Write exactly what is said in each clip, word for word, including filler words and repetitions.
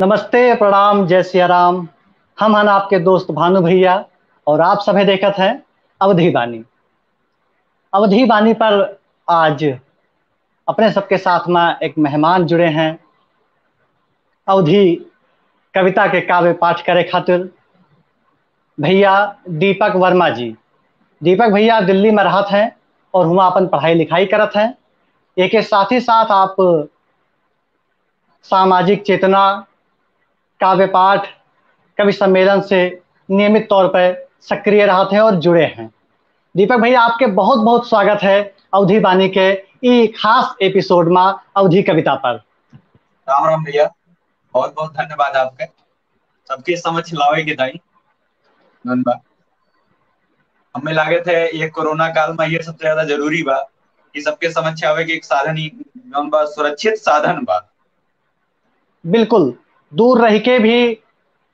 नमस्ते, प्रणाम, जय सिया राम। हम हन आपके दोस्त भानु भैया और आप सभे देखत हैं अवधी बानी। अवधी बानी पर आज अपने सबके साथ में एक मेहमान जुड़े हैं अवधी कविता के काव्य पाठ करे खातिर, भैया दीपक वर्मा जी। दीपक भैया दिल्ली में रहत हैं और हुआं अपन पढ़ाई लिखाई करत हैं। एके साथ ही साथ आप सामाजिक चेतना, काव्य पाठ, कवि सम्मेलन से नियमित तौर पर सक्रिय रहत हैं और जुड़े हैं। दीपक भैया, आपके बहुत बहुत स्वागत है अवधी बानी के ई खास एपिसोड में अवधी कविता पर। राम राम भैया, बहुत बहुत धन्यवाद आपके, सबके समक्ष लावे के ताई। जौन बा, हमें लागत है ये कोरोना काल में ये सबसे ज्यादा जरूरी बा कि सबके समक्ष आवे के एक साधन ही जौन बा, सुरक्षित साधन बा। बिल्कुल, दूर रह के भी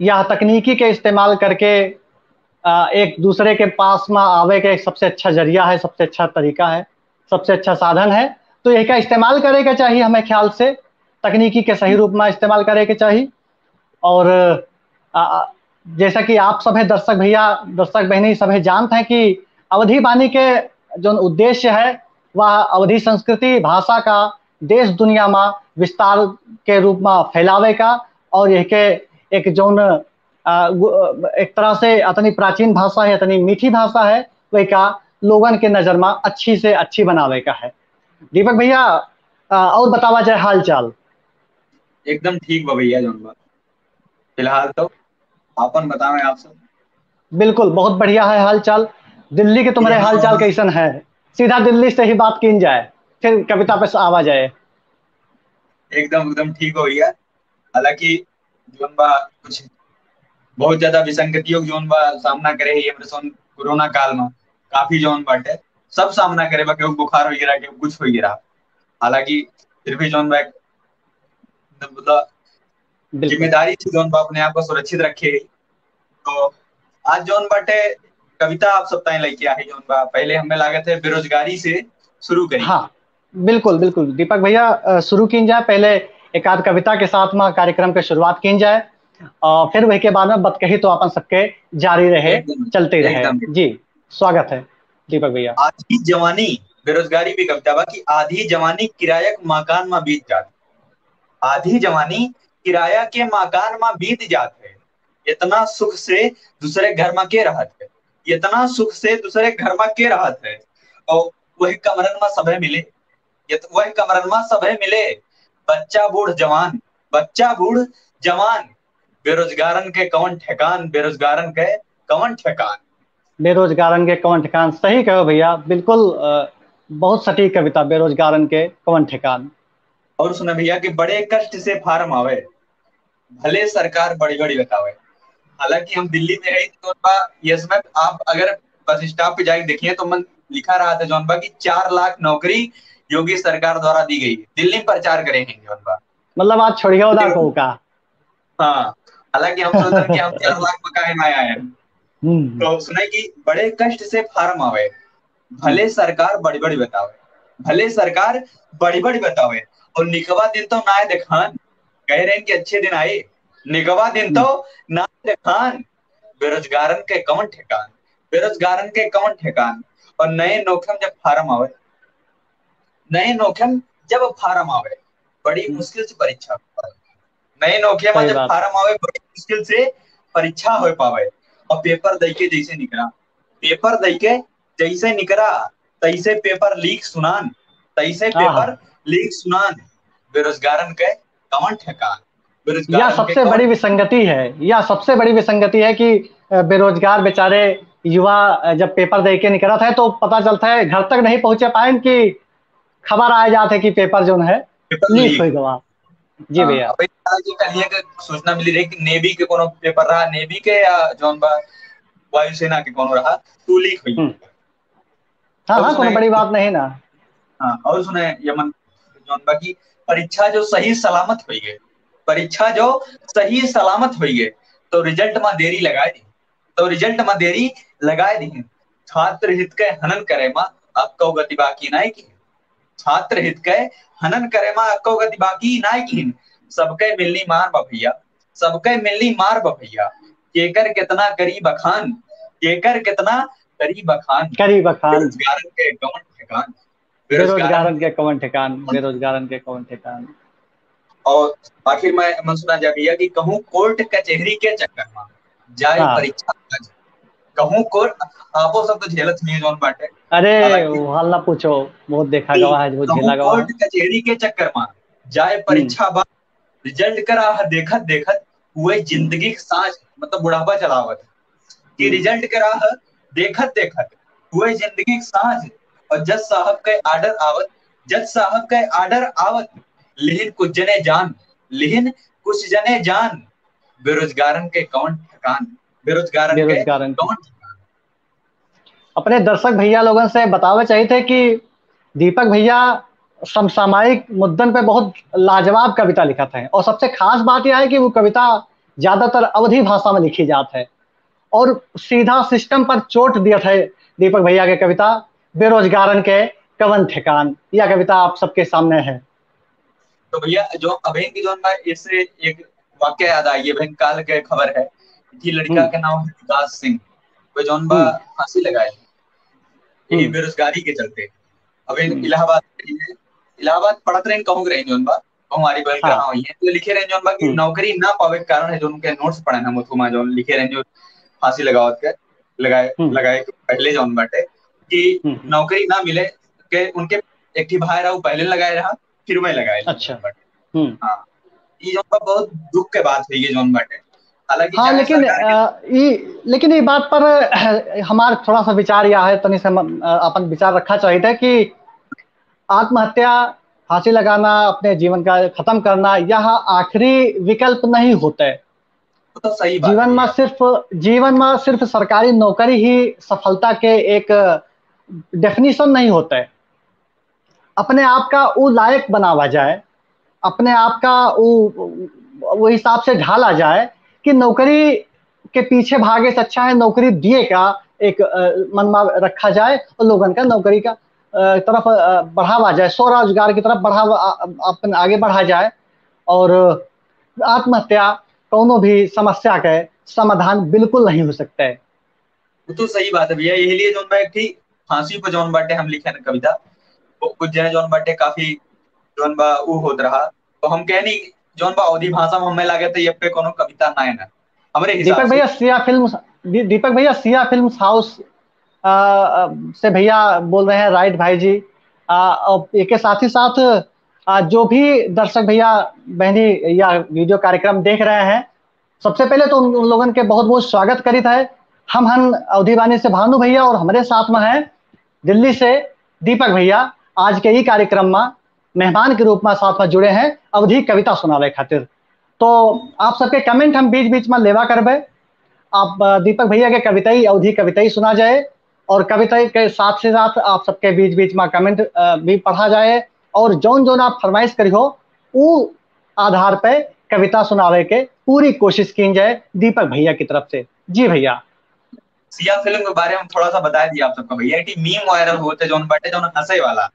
यह तकनीकी के इस्तेमाल करके, आ, एक दूसरे के पास में आवे के एक सबसे अच्छा जरिया है, सबसे अच्छा तरीका है, सबसे अच्छा साधन है। तो यही का इस्तेमाल करे के चाहिए हमें ख्याल से, तकनीकी के सही रूप में इस्तेमाल करे के चाहिए। और, आ, आ, जैसा कि आप सभे दर्शक भैया, दर्शक बहनी सभे जानत हैं कि अवधी बानी के जौन उद्देश्य है, वह अवधी संस्कृति, भाषा का देश दुनिया में विस्तार के रूप में फैलावे का और यह के एक जौन, आ, गु-, एक तरह से अतनी प्राचीन भाषा है, अतनी मीठी भाषा है, वही का लोगन के नजर में अच्छी से अच्छी बनावे का है। दीपक भैया, आ, और बतावा जाए हाल चाल। एकदम ठीक बा भैया, जौन बा। फिलहाल तो आपन बतावें आप सब। बिल्कुल, बहुत बढ़िया है हाल चाल। दिल्ली के तुम्हारे एकदम हाल चाल एकदम। कैसन है? सीधा दिल्ली से ही बात कीन जाए, फिर कविता पे आवा जाए। एकदम, एकदम ठीक हो भैया। हालांकि जौन बा कुछ बहुत ज्यादा विसंगतियों के जौन बा सामना करे है ये हमरे सन कोरोना काल में काफी जौन बाटे सब सामना करे बा, केहू बुखार हो गिरा, केहू कुछ हो गिरा। हालांकि फिर भी जौन बा एक मतलब बिल्कुल। जिम्मेदारी से जौन बा अपने आप को सुरक्षित रखे। तो आज जौन बाटे कविता आप सब ताईं लेके आए जौन बा, पहले हमें लागत है बेरोजगारी से शुरू करी। हाँ, बिल्कुल, बिल्कुल। दीपक भैया, अ, शुरू कीन जाए, पहले एक आध कविता के साथ में कार्यक्रम के शुरुआत कीन जाए और फिर वही के बाद में बतकही तो अपन सबके जारी रहे, एकदम, चलते रहे। एकदम। जी, स्वागत है दीपक भैया। आधी जवानी, बेरोजगारी भी कविता बा कि आधी जवानी किराया के मकान में बीत जात। आधी जवानी किराया के मकान में बीत जात है। इतना सुख से दूसरे घर में के रहत है, इतना सुख से दूसरे घर में के रहत है। और वही कमरन में सभे मिले, ये तो वही कमरन में सभे मिले, बच्चा बूढ़ जवान, बच्चा बूढ़ जवान। बेरोजगारन के कौन ठेकान, बेरोजगारन के कौन ठेकान। बेरोजगारन के कौन ठेकान, सही कहो भैया, बिल्कुल, अ, बहुत सटीक कविता, बेरोजगारन के कौन ठेकान। और सुना भैया कि बड़े कष्ट से फार्म आवे, भले सरकार बड़ी बड़ी बतावे। हालांकि हम दिल्ली में है तो बा, ये समय आप अगर बस स्टॉप पे जाके देखिए तो मन लिखा रहा था जौन बा कि चार लाख नौकरी योगी सरकार द्वारा दी गई है। दिल्ली में प्रचार करे हैं जौन बा। मतलब आज छोड़िया उदा को का? हाँ, हालांकि हम सोचते हैं कि हम चार लाख में काहे ना आए हैं। हम्म। तो सुना कि बड़े कष्ट से फार्म आवे, भले सरकार बड़ी बड़ी बतावे, भले सरकार बड़ी बड़ी बतावे, और निकवा दिन तो ना देखान, कह रहे हैं कि अच्छे दिन आए, निकवा दिन तो हम्म। ना देखान। बेरोजगारन के कौन ठेकान, बेरोजगारन के कौन ठेकान। और नए नौकरी में जब फार्म आवे, नए नौकरी में जब फार्म आवे, बड़ी हम्म। मुश्किल से परीक्षा हो पाए। नए नौकरी में सही जब बात। फार्म आवे, बड़ी मुश्किल से परीक्षा हो पावे। और पेपर दे के जैसे निकला, पेपर दे के जैसे निकला, तैसे पेपर लीक सुनान, तैसे आहा। पेपर लीक सुनान। बेरोजगारन के कौन ठेकान, बेरोजगारन यह के सबसे कौन बड़ी विसंगति है, यह सबसे बड़ी विसंगति है कि, अ, बेरोजगार बेचारे युवा, अ, जब पेपर दे के निकलत है तो पता चलता है घर तक नहीं पहुंचे पाए कि खबर आ जात है कि पेपर जौन है पेपर लीक लीक। हो गवा। जी हाँ, भैया। अबे कल ये, कल ये के सूचना मिली रही कि नेवी के कोनो पेपर रहा, नेवी के या जौन बा वायुसेना के कोनो रहा, तो लीक हुई। हम्म। हाँ, और हाँ, कोनो सुने बड़ी बात नहीं ना। हाँ, और सुने यमन जौन बा कि परीक्षा जो सही सलामत हुई गए, परीक्षा जो सही सलामत हुई गए, तो रिजल्ट में देरी लगाए दी, तो रिजल्ट में देरी लगाए दी। छात्र हित के हनन करे में अक्को गति बाकी नाई की। छात्र हित के हनन करे में अक्को गति बाकी नाई की। सबके मिलनी मार बा भैया, सबके मिलनी मार बा भैया। केकर केतना करी बखान, केकर केतना करी बखान। करी बखान। बेरोजगारन के कवन ठेकान, बेरोजगारन बेरोजगारन के कवन ठेकान, बेरोजगारन के कवन ठेकान। और आखिर में मन सुना जा भैया कि कहूँ कोर्ट कचहरी के चक्कर में जाए हाँ। परीक्षा, कहूँ कोर्ट, आपो सब तो झेलत हुए जौन बाटे। अरे, हालांकि वो हाल ना पूछो, बहुत देखा गवा है, बहुत कहूँ झेला गवा है। कोर्ट कचहरी के चक्कर में जाए हम्म। परीक्षा बा, रिजल्ट का राह देखत देखत हुए जिंदगी के साँझ, मतलब बुढ़ापा चलावत है कि हम्म। रिजल्ट का राह देखत देखत हुए जिंदगी के साँझ, और जज साहब के ऑर्डर आवत, जज साहब के ऑर्डर आवत, लेकिन कुछ जने जान, लेकिन कुछ जने जान, बेरोजगारन के कौन ठिकान, बेरोजगारन के बेरोजगारन के। कौन ठिकान। अपने दर्शक भैया लोगन से बतावे चाहिए थे कि दीपक भैया समसामयिक मुद्दन पे बहुत लाजवाब कविता लिखत हैं, और सबसे खास बात यह है कि वो कविता ज्यादातर अवधी भाषा में लिखी जात है, और सीधा सिस्टम पर चोट दियत है दीपक भैया के कविता बेरोजगारन के कवन ठेकान। यह कविता आप सबके सामने है। तो भैया, जो अभी की जौन बा, इससे एक वाक्य याद आई, ये अभी काल के खबर है कि लड़का हम्म। के नाम है विकास सिंह, वो जौन बा हम्म। फांसी लगाए, यही हम्म। बेरोजगारी के चलते। अभी हम्म। इलाहाबाद, इलाहाबाद पढ़त रहे, कहूँ रहे जौन बा, कहूँ आरी बगल के हाँ। रहा हुई है, तो लिखे रहे जौन बा कि हम्म। नौकरी ना पावे के कारण है, जो उनके नोट्स पढ़े ना मुथुमा, जो लिखे रहे जो फांसी लगावत के लगाए, हम्म। लगाए के पहले जौन बाटे कि हम्म। नौकरी ना मिले के उनके एक ठी भाई रहा, वो पहले लगाए रहा, फिर मैं लगाए अच्छा। जौन बाटे। हम्म। हाँ, ये जौन बा बहुत दुख के बात है, ये जौन बाटे। हालांकि हाँ, चाहे लेकिन, सरकार के अ, ई, लेकिन ये बात पर, अ, हमार थोड़ा सा विचार यह है, तनी से हम, अ, अपन विचार रखा चाहिए था कि आत्महत्या, फांसी लगाना, अपने जीवन का खत्म करना, यह आखिरी विकल्प नहीं होता है। वो तो सही बात है जीवन में भैया। सिर्फ, जीवन में सिर्फ सरकारी नौकरी ही सफलता के एक डेफिनेशन नहीं होता है। अपने आप का वो लायक बनावा जाए, अपने आप का वो, वो हिसाब से ढाला जाए कि नौकरी के पीछे भागे से अच्छा है नौकरी दिए का एक, अ, मन में रखा जाए और लोगन का नौकरी का, अ, तरफ, अ, बढ़ावा जाए, स्वरोजगार की तरफ बढ़ावा, अ, अपन आगे बढ़ा जाए। और आत्महत्या कौनो भी समस्या के समाधान बिल्कुल नहीं हो सकता है। वो तो सही बात है भैया, यही लिए जौन बा एक ठी फांसी पर जौन बाटे हम लिखे न कविता, वो कुछ जने जौन बाटे काफी जौन बा ऊ होत रहा, तो हम कहनी जौन बा अवधी भाषा में हमें लागत है ये पे कोनो कविता ना है ना, हमरे हिसाब दीपक से। भैया, सिया फिल्म, दी-, दीपक भैया, सिया फिल्म हाउस, आ, आ, से भैया बोल रहे हैं, राइट भाई जी। आ, और एक के साथ ही साथ, आ, जो भी दर्शक भैया बहनी या वीडियो कार्यक्रम देख रहे हैं, सबसे पहले तो उन, उन लोगन के बहुत बहुत स्वागत करित है। हम हन अवधी वाणी से भानु भैया और हमारे साथ में हैं दिल्ली से दीपक भैया। आज के ई कार्यक्रम में मेहमान के रूप में साथ में जुड़े हैं अवधी कविता सुनावे खातिर। तो आप सबके कमेंट हम बीच बीच में लेवा करबे। आप, अ, दीपक भैया के कविताई, अवधी कविताई सुना जाए और कविता के साथ से साथ आप सबके बीच बीच में कमेंट, अ, भी पढ़ा जाए और जौन जौन आप फरमाइश करी हो, ऊ आधार पे कविता सुनावे के पूरी कोशिश की जाए दीपक भैया की तरफ से। जी भैया। सिया फिल्म के बारे में थोड़ा सा बता दिया आप सबका भैया कि मीम वायरल होते जौन बाटे जौन हंसे वाला,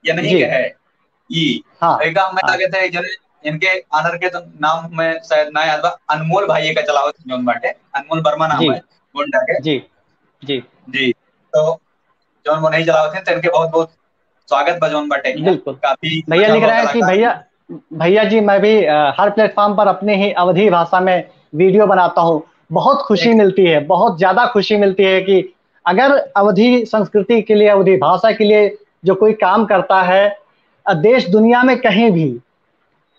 या नहीं जी। कहे ई। हाँ, एका हमें हाँ। लागत है जन इनके ऑनर के तो नाम हमें शायद ना याद बा, अनमोल भाई का चलावत जौन बाटे, अनमोल वर्मा नाम जी। है गोंडा के। जी, जी। जी, तो जौन वो नहीं चलावत हैं, तो इनके बहुत बहुत स्वागत बा जौन बाटे यहाँ। बिल्कुल। काफी भैया अच्छा लिख रहे हैं कि कलाकार भैया, भैया जी, मैं भी, अ, हर प्लेटफॉर्म पर अपनी ही अवधी भाषा में वीडियो बनाता हूँ। बहुत खुशी एक मिलती है, बहुत ज्यादा खुशी मिलती है कि अगर अवधी संस्कृति के लिए, अवधी भाषा के लिए जो कोई काम करता है, अ, देश दुनिया में कहीं भी,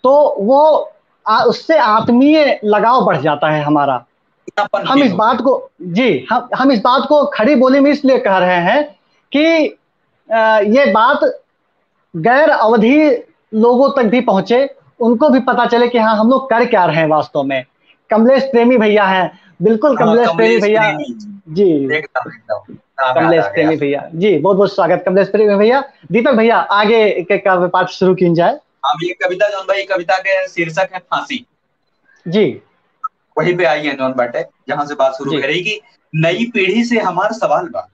तो वो आ-, उससे आत्मीय लगाव बढ़ जाता है हमारा। अपनापन हम फील इस होता बात है। को, जी, हम, हम इस बात को खड़ी बोली में इसलिए कह रहे हैं कि, अ, ये बात गैर अवधी लोगों तक भी पहुंचे, उनको भी पता चले कि हाँ, हम लोग कर क्या रहे हैं वास्तव में। कमलेश प्रेमी भैया हैं, बिल्कुल हाँ, कमलेश प्रेमी कमलेश भैया। प्रेमी। जी। एकदम, एकदम। नाम याद कमलेश आ गया। प्रेमी भैया। जी, बहुत बहुत स्वागत कमलेश प्रेमी भैया। दीपक भैया, आगे के काव्य पाठ शुरू की जाए। हाँ, ये कविता जौन भाई, कविता के शीर्षक है फांसी। जी। वहीं पे आई है जौन बाटे, जहाँ से बात शुरू जी। करी कि नई पीढ़ी से हमार सवाल बा,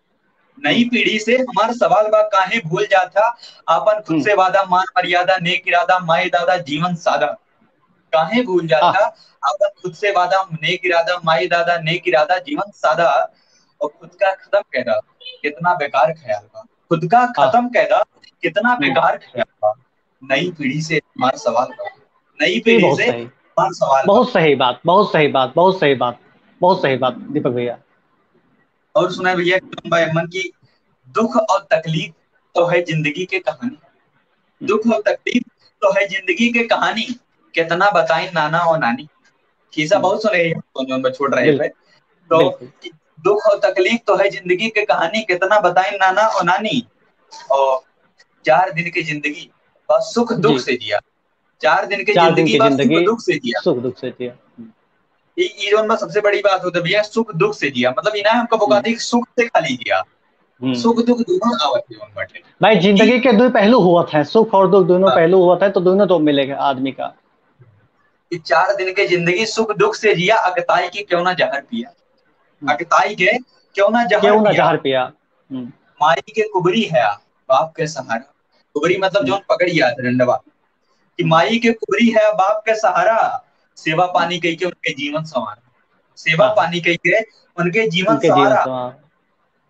नई हम्म। पीढ़ी से हमार सवाल बा, काहे भूल जात ह आपन खुद हम्म। से वादा, मान मर्यादा, नेक इरादा, माई दादा, जीवन सादा। काहे भूल जाता आपन खुद से वादा, नेक इरादा, माई दादा, नेक इरादा, जीवन सादा, और खुद का खत्म कैदा, कितना बेकार ख्याल बा। खुद का खत्म कैदा, कितना बेकार ख्याल बा। नई पीढ़ी से हमार सवाल बा, नई पीढ़ी से हमार सवाल बा। बहुत सही बात, बहुत सही बात, बहुत सही बात, बहुत सही बात दीपक भैया। और सुना भैया, एमन की दुख और तकलीफ तो है जिंदगी के कहानी, दुख और तकलीफ तो है जिंदगी के कहानी, कितना बताई नाना और नानी। खिस्सा बहुत सुने हैं हम, जौन बा छोट रहे पे। तो दुख और तकलीफ तो है जिंदगी के कहानी, कितना बताई नाना और नानी। और चार दिन की जिंदगी बस सुख दुख से जिया, चार दिन की जिंदगी बस सुख दुख से जिया, सुख दुख से जिया। ई, ई जौन बा सबसे बड़ी बात होता भैया, सुख दुख से जिया। मतलब, ई ना हमका बता दी कि सुख से खाली जिया, सुख दुख दोनों आवत है जौन बाटे। भाई, जिंदगी के दो पहलू होत हैं, सुख और दुख दोनों पहलू होत हैं, तो दोनों तो मिलेगा आदमी का। कि चार दिन के जिंदगी सुख दुख से जिया, अगताई के क्यों ना जहर पिया, अगताई के क्यों ना जहर पिया। माई के कुबरी है बाप के सहारा, कुबरी मतलब जौन पकड़िया डंडवा, कि माई के कुबरी है बाप के सहारा, सेवा पानी कई के उनके जीवन संवारा, सेवा पानी कई के उनके जीवन संवारा।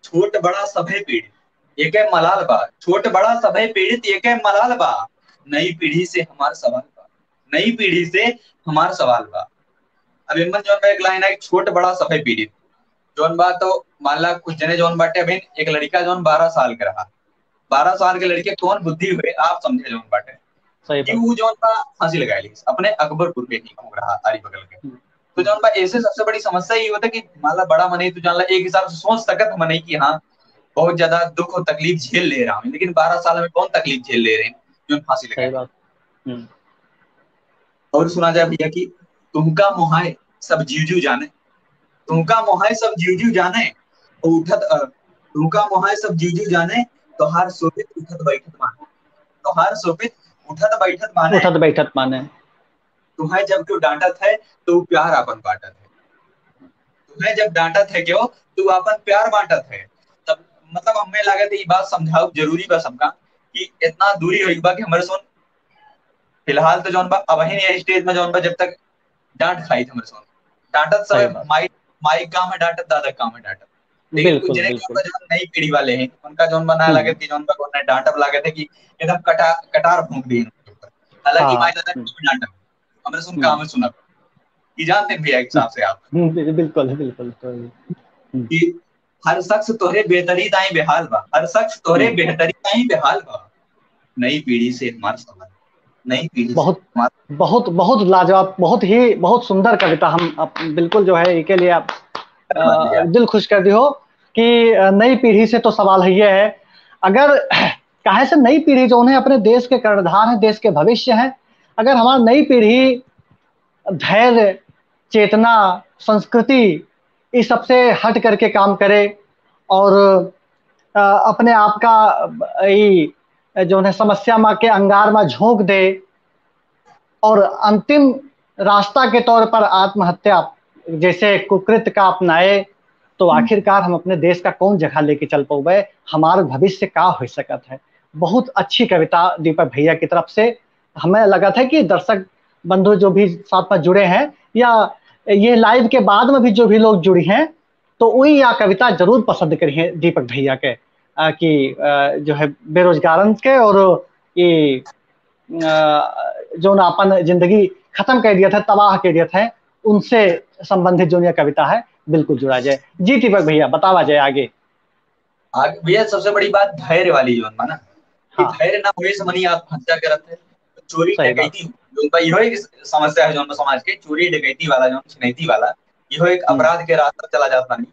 छोट बड़ा सभे पीड़ित एके मलाल बा, छोट बड़ा सभे पीड़ित एके मलाल बा। नई पीढ़ी से हमार सवाल बा, नई पीढ़ी से हमार सवाल बा। अब एमन जौन बा एक लाइन है, छोट बड़ा सभे पीड़ित जौन बा, तो मान ला कुछ जने जौन बाटे, अभी एक लड़का जौन बारह साल के रहा, बारह साल के लड़के कौन बुद्धि हुए आप समझे जौन बाटे। सही कि बात। ऊ जौन बा फांसी लगा ली अपने अकबरपुर के ही गाँव रहा, आरी बगल के। तो जौन बा ऐसे सबसे बड़ी समस्या ये होता कि मान ला बड़ा मनई तो जौन ला एक हिसाब से सोच सकत मनई कि हाँ, बहुत ज्यादा दुख और तकलीफ झेल ले रहा हूँ, लेकिन बारह साल में कौन तकलीफ झेल ले रहे हैं जो फांसी लगा। और सुना जाए भैया कि तुमका मोहाय सब जीव जीव जाने, तुमका मोहाय सब जीव जीव जाने, उठत तुमका मोहाय सब जीव जीव जाने, तोहार शोभित उठत बैठत माने, तोहार शोभित उठत बैठत माने, उठत बैठत माने। तुम्हें जब क्यों डांटत है तो प्यार आपन बांटत है, तुम्हें जब डांटत है क्यों तू आपन प्यार बांटत है। तब मतलब हमें लागत है ये बात समझाओ जरूरी बा सबका कि इतना दूरी होई बा कि हमारे सुन फिलहाल तो जौन बा अबहिन ये स्टेज में जौन बा जब तक डांट खाई थे हमारे सुन, डांटत समय माई, माई काम है डांटत, दादा काम है डांटत। लेकिन कुछ जने जौन बा जौन नई पीढ़ी वाले हैं उनका जौन बा ना लगे कि जौन बा कौन डांटब लागत है कि एकदम कटा कटार फूंक दी। हालांकि माई दादा डांटब हमारे सुन काम है सुनब कि जानते हैं भैया एक हिसाब से आप। बिल्कुल बिल्कुल। कि हर शख्स तोहरे बेहतरी ताई बेहाल बा, हर शख्स तोहरे बेहतरी ताई बेहाल बा। नई पीढ़ी से हमार सवाल, नई पीढ़ी से बहुत, हमार बहुत, बहुत लाजवाब, बहुत ही, बहुत सुंदर कविता। हम बिल्कुल जो है इके लिए आप दिल खुश कर दी हो कि नई पीढ़ी से तो सवाल है ये है। अगर काहे से नई पीढ़ी जो उन्हें अपने देश के कर्णधार हैं, देश के भविष्य हैं, अगर हमारी नई पीढ़ी धैर्य, चेतना, संस्कृति, इस सबसे हट करके काम करे और अपने आप का ई जो है समस्या मा के अंगार मा झोंक दे और अंतिम रास्ता के तौर पर आत्महत्या जैसे कुकृत का अपनाए, तो आखिरकार हम अपने देश का कौन जगह लेके चल पौबे, हमार भविष्य का हो सकत है। बहुत अच्छी कविता दीपक भैया की तरफ से। हमें लगा था कि दर्शक बंधु जो भी साथ में जुड़े हैं या ये live के बाद में भी जो भी लोग जुड़ी हैं, तो वही या कविता जरूर पसंद करी है दीपक भैया के, आ, कि, आ, जो है बेरोजगारन के और ये, आ, जो ना अपन जिंदगी खत्म कर दिया था, तबाह कर दिया था, उनसे संबंधित जो यह कविता है, बिल्कुल जुड़ा जाए। जी दीपक भैया, बतावा जाए आगे। आगे भैया, सबसे बड़ी बात धैर्य वाली जौन बा ना, कि हाँ। धैर्य ना होए से मनी आत्महत्या करत है, चोरी डकैती जौन बा, इहो एक समस्या है जौन बा समाज के, चोरी डकैती वाला, जौन छिनैती वाला, इहो एक अपराध के रास्ता चला जात बानी,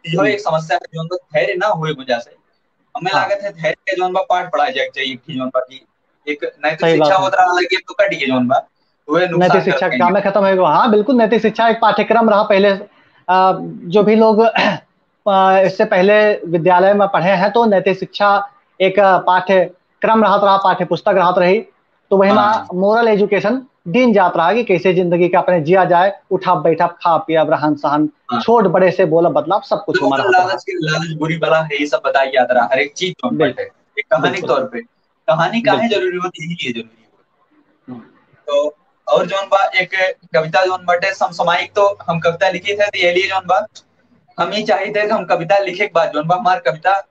इहो एक समस्या है जौन बा धैर्य ना होए वजह से। हमें हाँ। लागत है धैर्य के जौन बा पाठ पढ़ाए जाए के चाहिए, कि जौन बा की एक नैतिक शिक्षा होत रहा, हालांकि अब तो कट गई जौन बा, तो वह नुकसान नैतिक शिक्षा काम में खत्म होएगा। हाँ, बिल्कुल, नैतिक शिक्षा एक पाठ्यक्रम रहा पहले। आ, जो भी लोग आ, इससे पहले विद्यालय में पढ़े हैं, तो नैतिक शिक्षा एक पाठ्यक्रम रहत रहा, पाठ्य पुस्तक रहत रही, तो वही हाँ। में moral education दीन जात रहा कि कैसे जिंदगी का अपने जिया जाए, उठा बैठा, खा पिया, रहन सहन, हाँ। छोट बड़े से बोला बदलाव, सब कुछ हमारा लालच के, लालच बुरी बला है, ये सब बताया जात रहा, हर एक चीज तो बिल्कुल। एक कहानी के तौर पे। कहानी काहे जरूरी होती है, ये जरूरी होती। तो और जौन बा एक कविता जौन बाटे समसामयिक, तो हम कविता लिखित है, तो ये लिए जौन बा हम ई चाहित है कि हम कविता लिखे के बाद जौन बा हमार कविता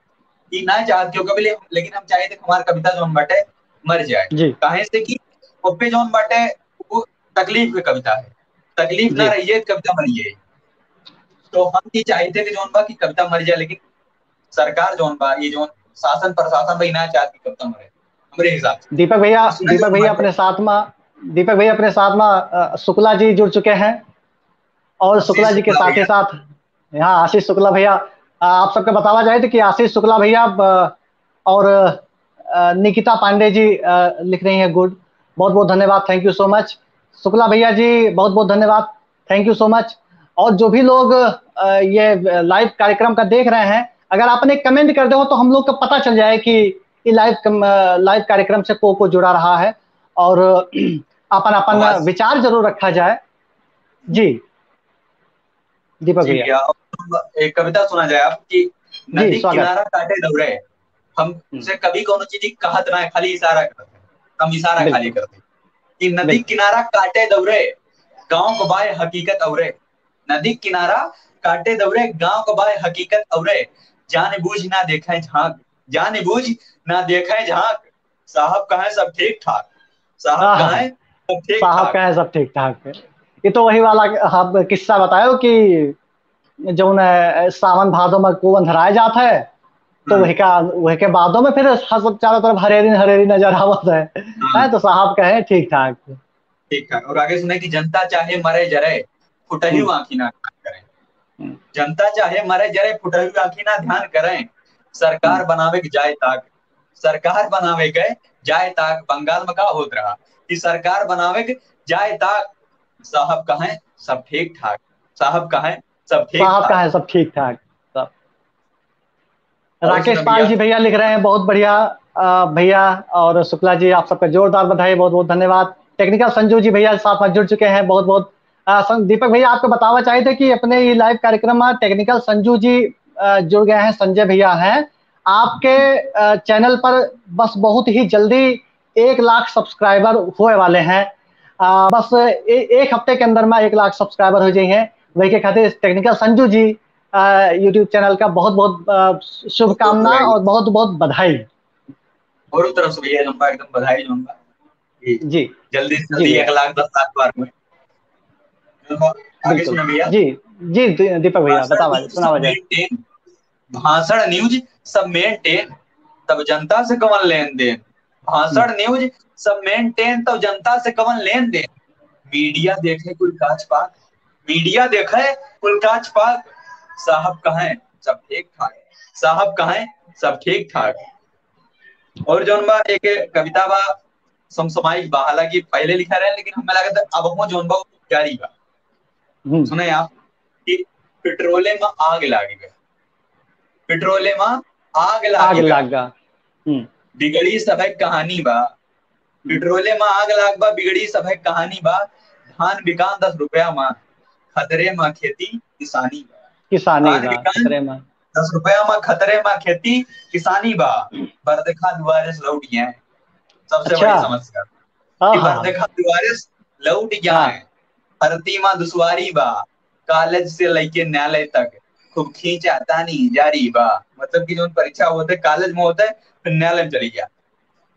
ई ना चाहत क्यों कभी ले-, लेकिन हम चाहित है कि हमार कविता जौन बाटे मर जाए। जी। काहे से कि ओपे जौन बाटे वो तकलीफ के कविता है, तकलीफ ना जी। रहिए तो कविता मर जाए। तो हम ई चाहित है कि जौन बा कि कविता मर जाए, लेकिन सरकार जौन बा, ये जौन शासन प्रशासन बा, ई ना चाहत कि कविता मरे, हमरे हिसाब से। दीपक भैया, तो सुना दीपक जौन भैया बाटे। अपने साथ में, दीपक भैया अपने साथ में, अ, शुक्ला जी जुड़ चुके हैं और आशीष शुक्ला जी के शुक्ला साथ ही भैया। साथ यहाँ आशीष शुक्ला भैया, अ, आप सबके बतावा चाहे तो कि आशीष शुक्ला भैया, अ, और, अ, निकिता पांडे जी, अ, लिख रही हैं, "Good।" बहुत बहुत धन्यवाद, thank you so much। शुक्ला भैया जी, बहुत बहुत धन्यवाद, thank you so much। और जो भी लोग, अ, ये live कार्यक्रम का देख रहे हैं, अगर आपने comment कर दे हो तो हम लोग का पता चल जाए कि ये live कम-, अ, live कार्यक्रम से को, को जुड़ा रहा है और अपन, अपन आवाज। विचार जरूर रखा जाए। जी, दीपक जी भैया। भैया, अब एक कविता सुना जाए आपकी। जी, नदी स्वागत। किनारा काटे दौरे, हम हम्म। से कभी कोनो चीज कहत ना है, खाली इशारा करते हैं। हम इशारा खाली बिल्कुल। करते हैं कि नदी बिल्कुल। किनारा काटे दौरे, गाँव को बाय हकीकत औरे। नदी किनारा काटे दौरे, गाँव को बाय हकीकत औरे। जान बूझ ना देखे झांक, जान बूझ ना देखे झांक। साहब कहें सब ठीक ठाक, साहब हाँ, हाँ। कहें सब ठीक साहब ठाक। कहें सब ठीक ठाक। ये तो वही वाला आप किस्सा बतायो कि जौन, अ, सावन भादो में कुआँ अंधराय जात है, तो हम्म। वही का, वही के बादो में फिर हर सब चारों तरफ हरेरी हरेरी नजर आवत है। हम्म। हैं, तो साहब कहें ठीक ठाक। ठीक ठाक। और आगे सुने कि जनता चाहे मरे जरे, फुटही हम्म। आँखी ना ध्यान करें। हम्म। जनता चाहे मरे जरे, फुटही आँखी ना ध्यान करें। सरकार हम्म। बनावे के जाए ताक, सरकार बनावे के जाए ताक। बंगाल में का होत रहा कि सरकार बनावे के जाए ताक, साहब कहें सब ठीक ठाक, साहब कहें सब ठीक साहब ठाक। कहें सब ठीक ठाक। सब। और राकेश सुना पाल भैया। जी भैया लिख रहे हैं, बहुत बढ़िया, अ, भैया और शुक्ला जी, आप सबका जोरदार बधाई, बहुत बहुत धन्यवाद। Technical संजू जी भैया साथ में जुड़ चुके हैं, बहुत बहुत, अ, सं-, दीपक भैया, आपको बतावा चाहिए थे कि अपने ये live कार्यक्रम में technical संजू जी, अ, जुड़ गए हैं, संजय भैया हैं आपके, अ, channel पर। बस बहुत ही जल्दी एक लाख subscriber होए वाले हैं। अ, बस ए-, एक हफ्ते के अंदर में एक लाख subscriber हो जाइए। वही के खातिर technical संजू जी, अ, YouTube channel का बहुत बहुत, अ, शुभकामना और बहुत बहुत बधाई। और तरफ से भैया जौन बा एकदम बधाई जौन बा। जी। जी। जल्दी से जी जल्दी भैया। एक लाख दस लाख बार में। जौन बा, आगे बिल्कुल। सुना भैया। जी, जी, दी-, दीपक भैया, भाषण बतावा, news सुनावा सब जाए। Maintain, भाषण news सब maintain, तब जनता से कवन लेन देन। भाषण हम्म। News सब maintain, तब जनता से कवन लेन देन। Media देखे कुल काच पाक, media देखे कुल काच पाक। साहब कहें सब ठीक ठाक, साहब कहें सब ठीक ठाक। और जौन बा एक कविता बा, समसामयिक बा, हालांकि पहले लिखा रहे, लेकिन हमें लगता है अब हम जौन बा जारी बा। हम्म। सुने आप कि पेट्रोले में आग लाग गया, पेट्रोले में आग लाग आग गया। लाग गया। हम्म। बिगड़ी सभे कहानी बा, पेट्रोले में आग लाग बा, बिगड़ी सभे कहानी बा। धान बिकान दस रुपया में, खतरे में खेती किसानी बा। किसानी धान बा, बिकान खतरे में। दस रुपया में खतरे में खेती किसानी बा। बरदखा दुआरे से लौट गए। सबसे अच्छा। बड़ी समस्या हाँ, कि हाँ, हाँ। बरदखा दुआरे से लौट गए। हाँ। भर्ती में दुश्वारी बा। कॉलेज से लेके न्यायालय तक खूब खींचा तानी जारी बा। मतलब कि जौन परीक्षा होते, कॉलेज में होते, फिर न्यायालय में चली गया।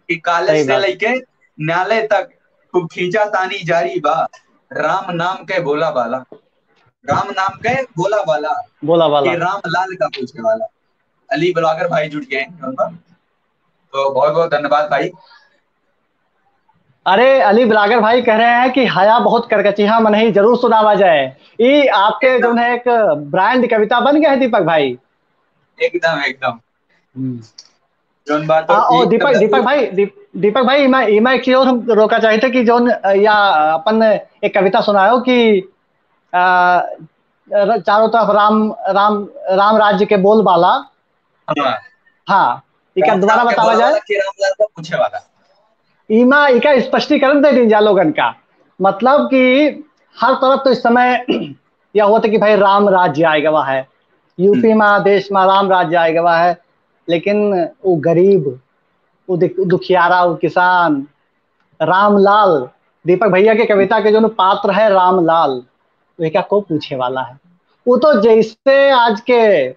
कि कॉलेज सही से बात। लेके न्यायालय तक खूब खींचा तानी जारी बा। राम नाम के बोला बाला, राम नाम के बोला बाला, बोला बाला। कि राम लाल का पूछे वाला। अली ब्लॉगर भाई जुट गए हैं जौन बा। तो बहुत बहुत धन्यवाद भाई। अरे, अली ब्लॉगर भाई कह रहे हैं कि हया बहुत करकचिहा मनही, जरूर सुनावा जाए। ई आपके एकदम। जौन है एक brand कविता बन गया है दीपक भाई। एकदम, एकदम। हम्म। जौन बात आ, हो और कि दीपक, एकदम दीपक भाई, दीप-, दीपक भाई, इमा, इमा एक चीज और हम रोका चाहिए थे कि जौन, अ, या अपन एक कविता सुनायो कि, अ, र-, चारों तरफ राम, राम, राम राज्य के बोलबाला। हाँ। हाँ, इका राम दोबारा नाम के बतावा बोला जाए। वाला कि रामलाल का पूछे वाला। इमा इका स्पष्टीकरण दे दीन जा लोगन का। मतलब कि हर तरफ तो इस समय यह होता कि भाई राम राज्य आए गवा है, यूपी हम्म। में, देश में राम राज्य आए गवा है, लेकिन वो गरीब, वो दिख-, दुखियारा, वो किसान, रामलाल, दीपक भैया के कविता के जौन पात्र है रामलाल, वही का को पूछे वाला है। वो तो जैसे आज के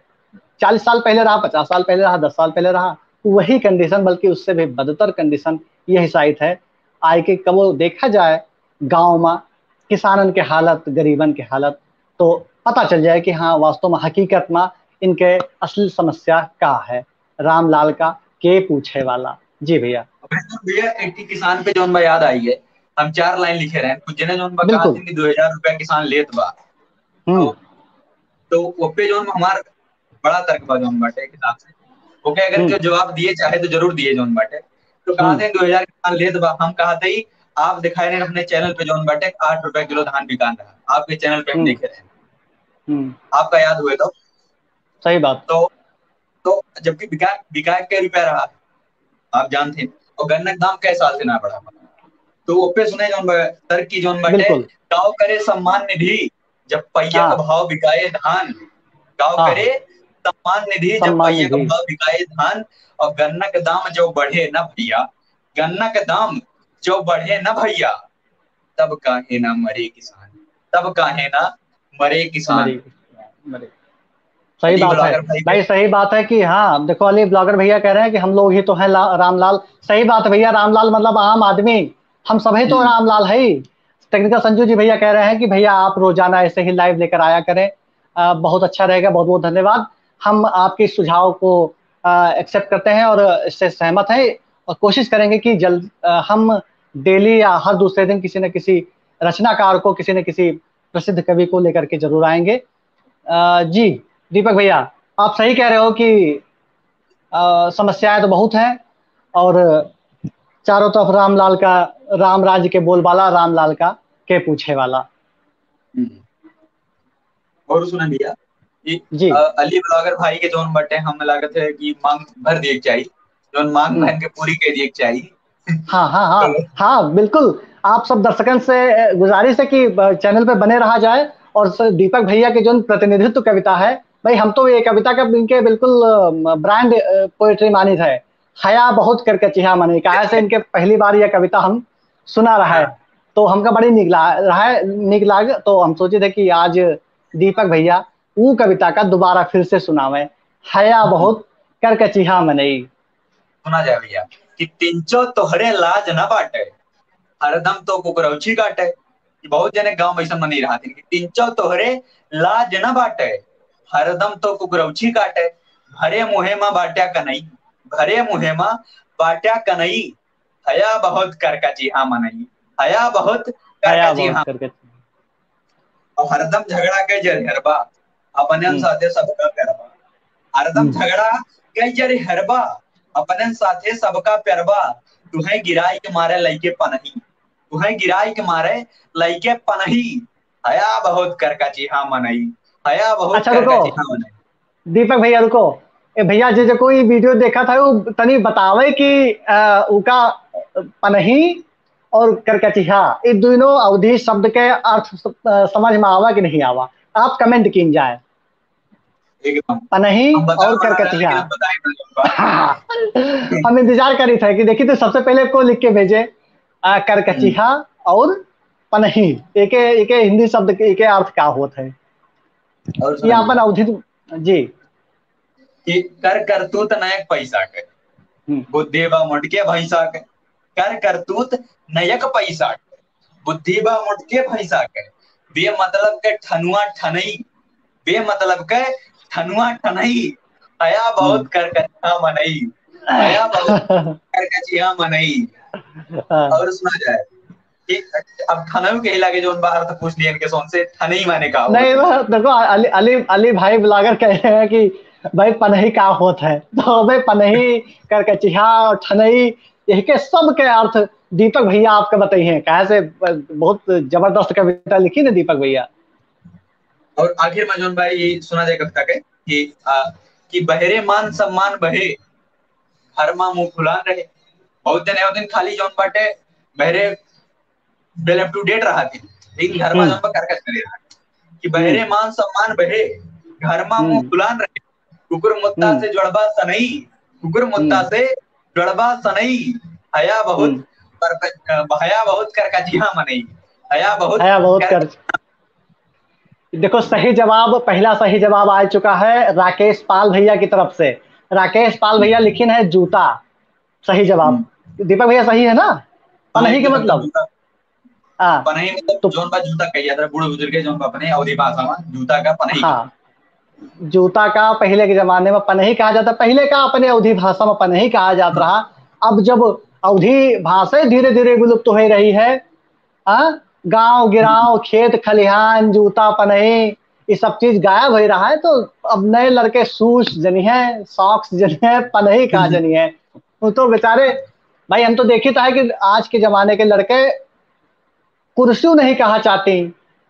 चालीस साल पहले रहा, पचास साल पहले रहा, दस साल पहले रहा, वही condition, बल्कि उससे भी बदतर condition यही साइत है। आए के कबो देखा जाए गाँव मा किसानन के हालत, गरीबन के हालत, तो पता चल जाए कि हाँ, वास्तव मा, हकीकत मा इनके असली समस्या का है। रामलाल का के पूछे वाला। जी भैया। भैया, एक ठे किसान पे जौन बा याद आई है, हम चार लाइन लिखे रहे, कुछ जने जौन बा बिल्कुल। कहा कि दो हजार रुपया किसान लेत बा। हम्म। तो, तो वो पे जौन हमार बड़ा तर्क बा जौन बाटे किताब से। ओके, अगर हम्म। जो जवाब दिए चाहे तो जरूर दिए जौन बाटे। तो कहा हम्म। थे दो हजार किसान लेत बा, हम कहा थे ही आप दिखाए रहे अपने channel पे जौन बाटे आठ रुपया किलो धान बिकान रहा, आपके channel पे हम हम्म। देखे रहे। हम्म। आपका याद हुए तो। सही बात। तो, तो जबकि बिका, बिकाए के रुपया रहा, आप जानते हैं, और गन्ना के दाम कई साल से ना बढ़ा। तो वो पे सुने जौन बा-, तर्क की जौन बाटे, बिल्कुल। काव करे सम्मान निधि, जब पहिया हाँ। का भाव बिकाए धान, काव हाँ। करे सम्मान निधि, जब सम्मान पहिया का निधि। भाव बिकाए धान, और गन्ना के दाम जो बढ़े ना भैया, गन्ना के दाम जो बढ़े ना भैया, तब काहे ना मरे किसान, तब काहे ना मरे किसान। मरे, मरे। सही अली बात है blogger भाई भाई, के सही बात है कि हाँ, देखो, अली blogger भैया कह रहे हैं कि हम लोग ही तो हैं ला-, रामलाल। सही बात है भैया, रामलाल मतलब आम आदमी, हम सभी तो हम्म। रामलाल है ही। Technical संजू जी भैया कह रहे हैं कि भैया, आप रोजाना ऐसे ही live लेकर आया करें, अ, बहुत अच्छा रहेगा, बहुत बहुत धन्यवाद। हम आपके सुझाव को, अ, accept करते हैं और इससे सहमत हैं और कोशिश करेंगे कि जल्द, अ, हम daily या हर दूसरे दिन किसी न किसी रचनाकार को, किसी न किसी प्रसिद्ध कवि को लेकर के जरूर आएंगे। अ, जी, दीपक भैया, आप सही कह रहे हो कि, अ, समस्याएं तो बहुत हैं और चारों तरफ रामलाल का, राम राज्य के बोलबाला, रामलाल का के पूछे वाला। हम्म। और सुना भैया, कि, जी। अ, अली blogger भाई के जौन बाटे, हम लागत है कि मांग भर दिए के चाही, जौन मांग हम्म। बहन के पूरी कर दिए के चाही। हाँ, हाँ, हाँ, तो हाँ, बिल्कुल। आप सब दर्शकन से, अ, गुजारिश है कि, अ, channel पे बने रहा जाए और स-, दीपक भैया के जौन प्रतिनिधित्व कविता है, भाई, हम तो ये कविता का इनके बिल्कुल, अ, brand, अ, poetry मानित है। हया बहुत करकचिहा मनई, काहे से इनके पहली बार यह कविता हम सुना रहा है, हाँ। तो हमका बड़ी नीक ला-, रहा है, नीक लाग, तो हम सोचे थे कि आज दीपक भैया ऊ कविता का दोबारा फिर से सुनावे, हया हम्म। बहुत करकचिहा मनई। सुना जाए भैया कि तिनचो तोहरे लाज न बाटे, हरदम तो कुकुरौछी काटे। कि बहुत जने गाँव में ऐसा मनई रहत हैं कि तिनचो तोहरे लाज न बाटे, हरदम तो कुकुरौछी काटे। भरे मुहे मा बाट्या कनई, भरे मुहे मा बाट्या कनई, हया बहुत करकचिहा मनई, हया बहुत हया करकचिहा। बहुत करकचिहा। और हरदम झगड़ा के जरिहरबा, अपनन हम्म। साथे सबका प्यारबा। हरदम हम्म। झगड़ा के जरिहरबा, अपनन साथे सबका प्यारबा। तुहे गिराई के मारे लइके पनही, तुहे गिराई के मारे लइके पनही। हया बहुत करकचिहा मनई, हया बहुत अच्छा, रुको। करकचिहा मनई। दीपक भैया, रुको। ए भैया, जे, जे कोई video देखत है, वो तनी बतावे कि, अ, उका पनही और करकचिहा, ये दोनों अवधी शब्द के अर्थ स-, अ, समझ में आवा कि नहीं आवा, आप comment कीन जाए। एकदम। पनही हम बता और पाना करकचिहा। लेकिन हम बताए ना जाऊंगा। हम इंतजार करी थे कि देखी तो सबसे पहले को लिख के भेजे, आ, करकचिहा हम्म। और पनही, एके, एके हिंदी शब्द के, एके अर्थ का होत है। और ये सुना अपन भैया। अवधी, जी। कि कर करतूत नयक पैसा के, हम्म। बुद्धि बा मोटके भैंसा के। कर करतूत नयक पैसा के, बुद्धि बा मोटके भैंसा के। बेमतलब के ठनुआ ठनई, बेमतलब के ठनुआ ठनई। हया बहुत हम्म। करकचिहा मनई, हया बहुत करकचिहा मनई। हाँ। और सुना जाए कि अब ठनऊ के ही लागे जौन बा अर्थ पूछ लियन के सोन से, ठनई माने का होत नहीं, है? वो देखो, अली, अली, अली भाई blogger कह रहे हैं कि भाई पनही का होत है, तो भाई पनही, करकचिहा और ठनई, यही के सब के अर्थ दीपक भैया आपका बताई हैं, काहे से बहुत जबरदस्त कविता लिखी ना दीपक भैया। और आखिर में जौन भाई सुना जाए कविता के कि, आ, कि बहरे मान सम्मान बहे, घर मा मुंह फुलान रहे। बहुत जने होत हैं खाली जौन बाटे बहरे well up to date रहत हैं, लेकिन घर मा हम्म। जौन बा करकच करे रहत हैं। कि बहरे हम्म। मान सम्मान बहे, घर मा मुंह हम्म। फुलान रहे। कुकुर मुत्ता हम्म। से जुड़बा सनई, कुकुर मुत्ता हम्म। से जुड़बा सनई, हया बहुत हम्म। करकच-, अ, भया बहुत करकचिया मनई। भया बहुत हया बहुत कर- कर-, देखो, सही जवाब, पहला सही जवाब आ चुका है राकेश पाल भैया की तरफ से। राकेश पाल भैया लिखिन है जूता, सही जवाब। हम्म। दीपक भैया, सही है ना? हाँ, पनही के एकदम, मतलब? एकदम। हाँ। पनही मतलब तो जौन बा जूता कहिया, बूढ़ बुजुर्ग जौन बा अपने अवधी भाषा में जूता का पनही। हाँ, जूता का पहिले के जमाने में पनही कहा जाता, पहिले का अपने अवधी भाषा में पनही कहा जात रहा। अब जब अवधी भाषा धीरे धीरे विलुप्त हो रही है, हाँ, गांव गिराव, खेत खलिहान, जूता पनही, ये सब चीज गायब हो रहा है, तो अब नए लड़के shoes जनिहैं, socks जनिहैं, पनही कहा जनिहैं। वो तो बेचारे, भाई, हम तो देखित है कि आज के जमाने के लड़के कुर्सी नहीं कहा चाहती,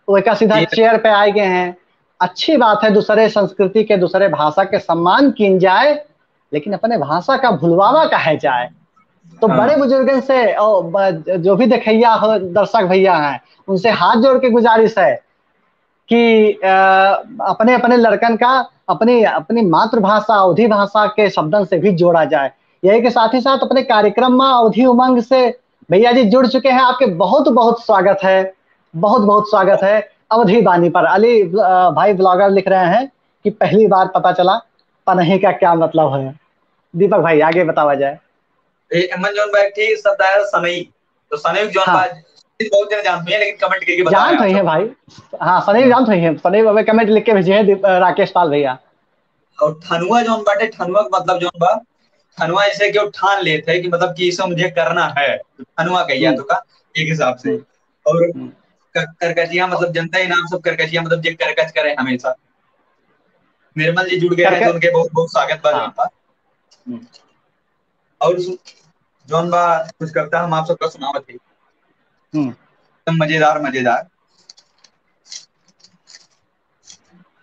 वो का सीधा ये chair पे आए गए हैं। अच्छी बात है, दूसरे संस्कृति के, दूसरे भाषा के सम्मान कीन जाए, लेकिन अपने भाषा का भुलवावा कहे जाए। तो हाँ। बड़े बुजुर्गन से और ब-, जो भी देखैया हो, दर्शक भैया हैं, उनसे हाथ जोड़ के गुजारिश है कि, अ, अपने, अपने लड़कन का अपनी, अपनी मातृभाषा, अवधी भाषा के शब्दन से भी जोड़ा जाए। यही के साथ ही साथ अपने कार्यक्रम में अवधी उमंग से भैया जी जुड़ चुके हैं, आपके बहुत, बहुत स्वागत है, बहुत, बहुत स्वागत है अवधी बानी पर। अली, अ, भाई blogger लिख रहे हैं कि पहली बार पता चला पनही का क्या मतलब है। दीपक भाई, आगे बतावा जाए। ए, एमन जौन बा, एक ठे शब्द आया सनई, तो सनई जौन हाँ। बा, बहुत जने जानत हैं, लेकिन comment करके बतावा जान आप रहे हैं सब। भाई, हाँ, सनई जान रहे हैं, सनई अबे comment लिख के भेजे हैं दीप-, अ, राकेश पाल भैया। और ठनुआ जौन बाटे, ठनुआ के मतलब जौन बा, ठनुआ जैसे कि वो ठान लेत है कि मतलब कि इसे मुझे करना है, तो ठनुआ कहिया हम्म। तो का एक हिसाब से। हम्म। और हम्म। क-, करकचिया मतलब जनता ही नाम सब करकचिया मतलब जे करकच करे हमेशा। निर्मल जी जुड़ गए हैं करकच- तो उनके बहुत बहुत स्वागत बा हाँ। जौन बा। हम्म। और सु-, जौन बा कुछ कविता हम आप सबका सुनावत है। हम्म। एकदम मजेदार, मजेदार।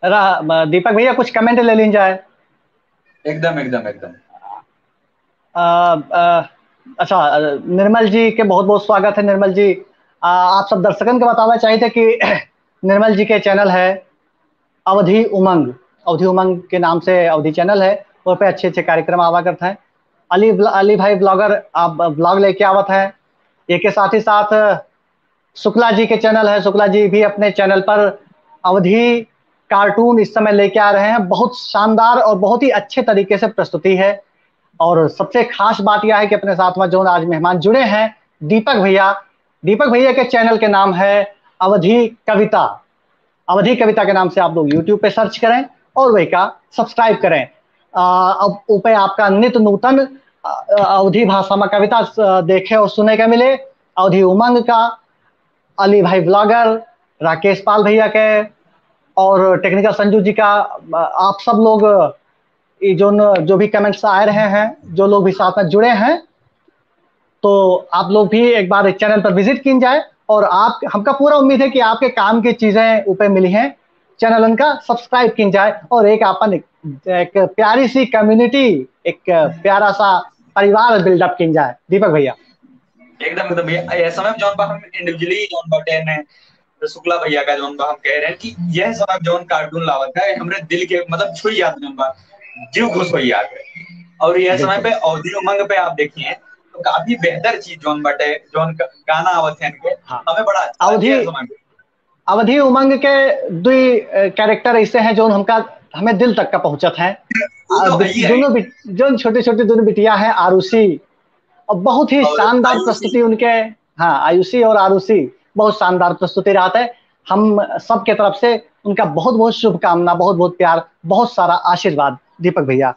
रा-, म-, दीपक भैया, कुछ comment ले लीन जाए। एकदम, एकदम, एकदम। अ, अ, अच्छा, अ, निर्मल जी के बहुत बहुत स्वागत है। निर्मल जी, अ, आप सब दर्शकन के बतावा चाहित है कि निर्मल जी के channel है अवधी उमंग, अवधी उमंग के नाम से अवधी channel है, ओह पे अच्छे अच्छे कार्यक्रम आवा करत हैं। अली ब्ल-, अली भाई blogger आप blog लेके आवत हैं। एक के साथ ही साथ शुक्ला जी के channel है, शुक्ला जी भी अपने channel पर अवधी cartoon इस समय लेके आ रहे हैं, बहुत शानदार और बहुत ही अच्छे तरीके से प्रस्तुति है। और सबसे खास बात यह है कि अपने साथ में जौन आज मेहमान जुड़े हैं, दीपक भैया, दीपक भैया के channel के नाम है अवधी कविता। अवधी कविता के नाम से आप लोग YouTube पे search करें और वही का subscribe करें। आ, अब ऊपर आपका नित नूतन, आ, अवधी भाषा में कविता, आ, देखे और सुने का मिले। अवधी उमंग का, अली भाई blogger, राकेश पाल भैया के और technical संजू जी का, आ, आप सब लोग, ये जो न, जो भी comments आ रहे हैं, जो लोग भी साथ में जुड़े हैं, तो आप लोग भी एक बार channel पर visit कीन जाए और आप, हमका पूरा उम्मीद है कि आपके काम की चीजें ऊपर मिली हैं। Channel उनका subscribe कीन जाए और एक अपन एक, एक प्यारी सी community, एक प्यारा सा परिवार build up कीन जाए। दीपक भैया। एकदम, एकदम भैया। यह समय में जौन बा हम individually जौन बाटे ने, तो शुक्ला भैया का जौन बा हम कह रहे हैं कि यह समय में जौन cartoon लावत है, हमरे दिल के मतलब छुई जात जौन बा, जीव खुश हो जात है। और यह समय बिल्कुल। पे अवधी उमंग पे आप देखिए तो काफी बेहतर चीज जौन बाटे, जौन ग-, गाना आवत है इनके, हाँ। हमें बड़ा अच्छा लगता है अवधी, यह समय पे। अवधी उमंग के दुई, अ, character ऐसे हैं जो हमका, हमें दिल तक का पहुंचत हैं। वो तो अ, है ही है। दोनों बिट-, जो छोटे छोटे दोनों बिटिया हैं, आरुषि, और बहुत ही और शानदार आयुषी। प्रस्तुति उनके, हाँ, आयुषी और आरुषि, बहुत शानदार प्रस्तुति रहत है। हम सबके तरफ से उनका बहुत बहुत शुभकामना, बहुत बहुत प्यार, बहुत सारा आशीर्वाद दीपक भैया।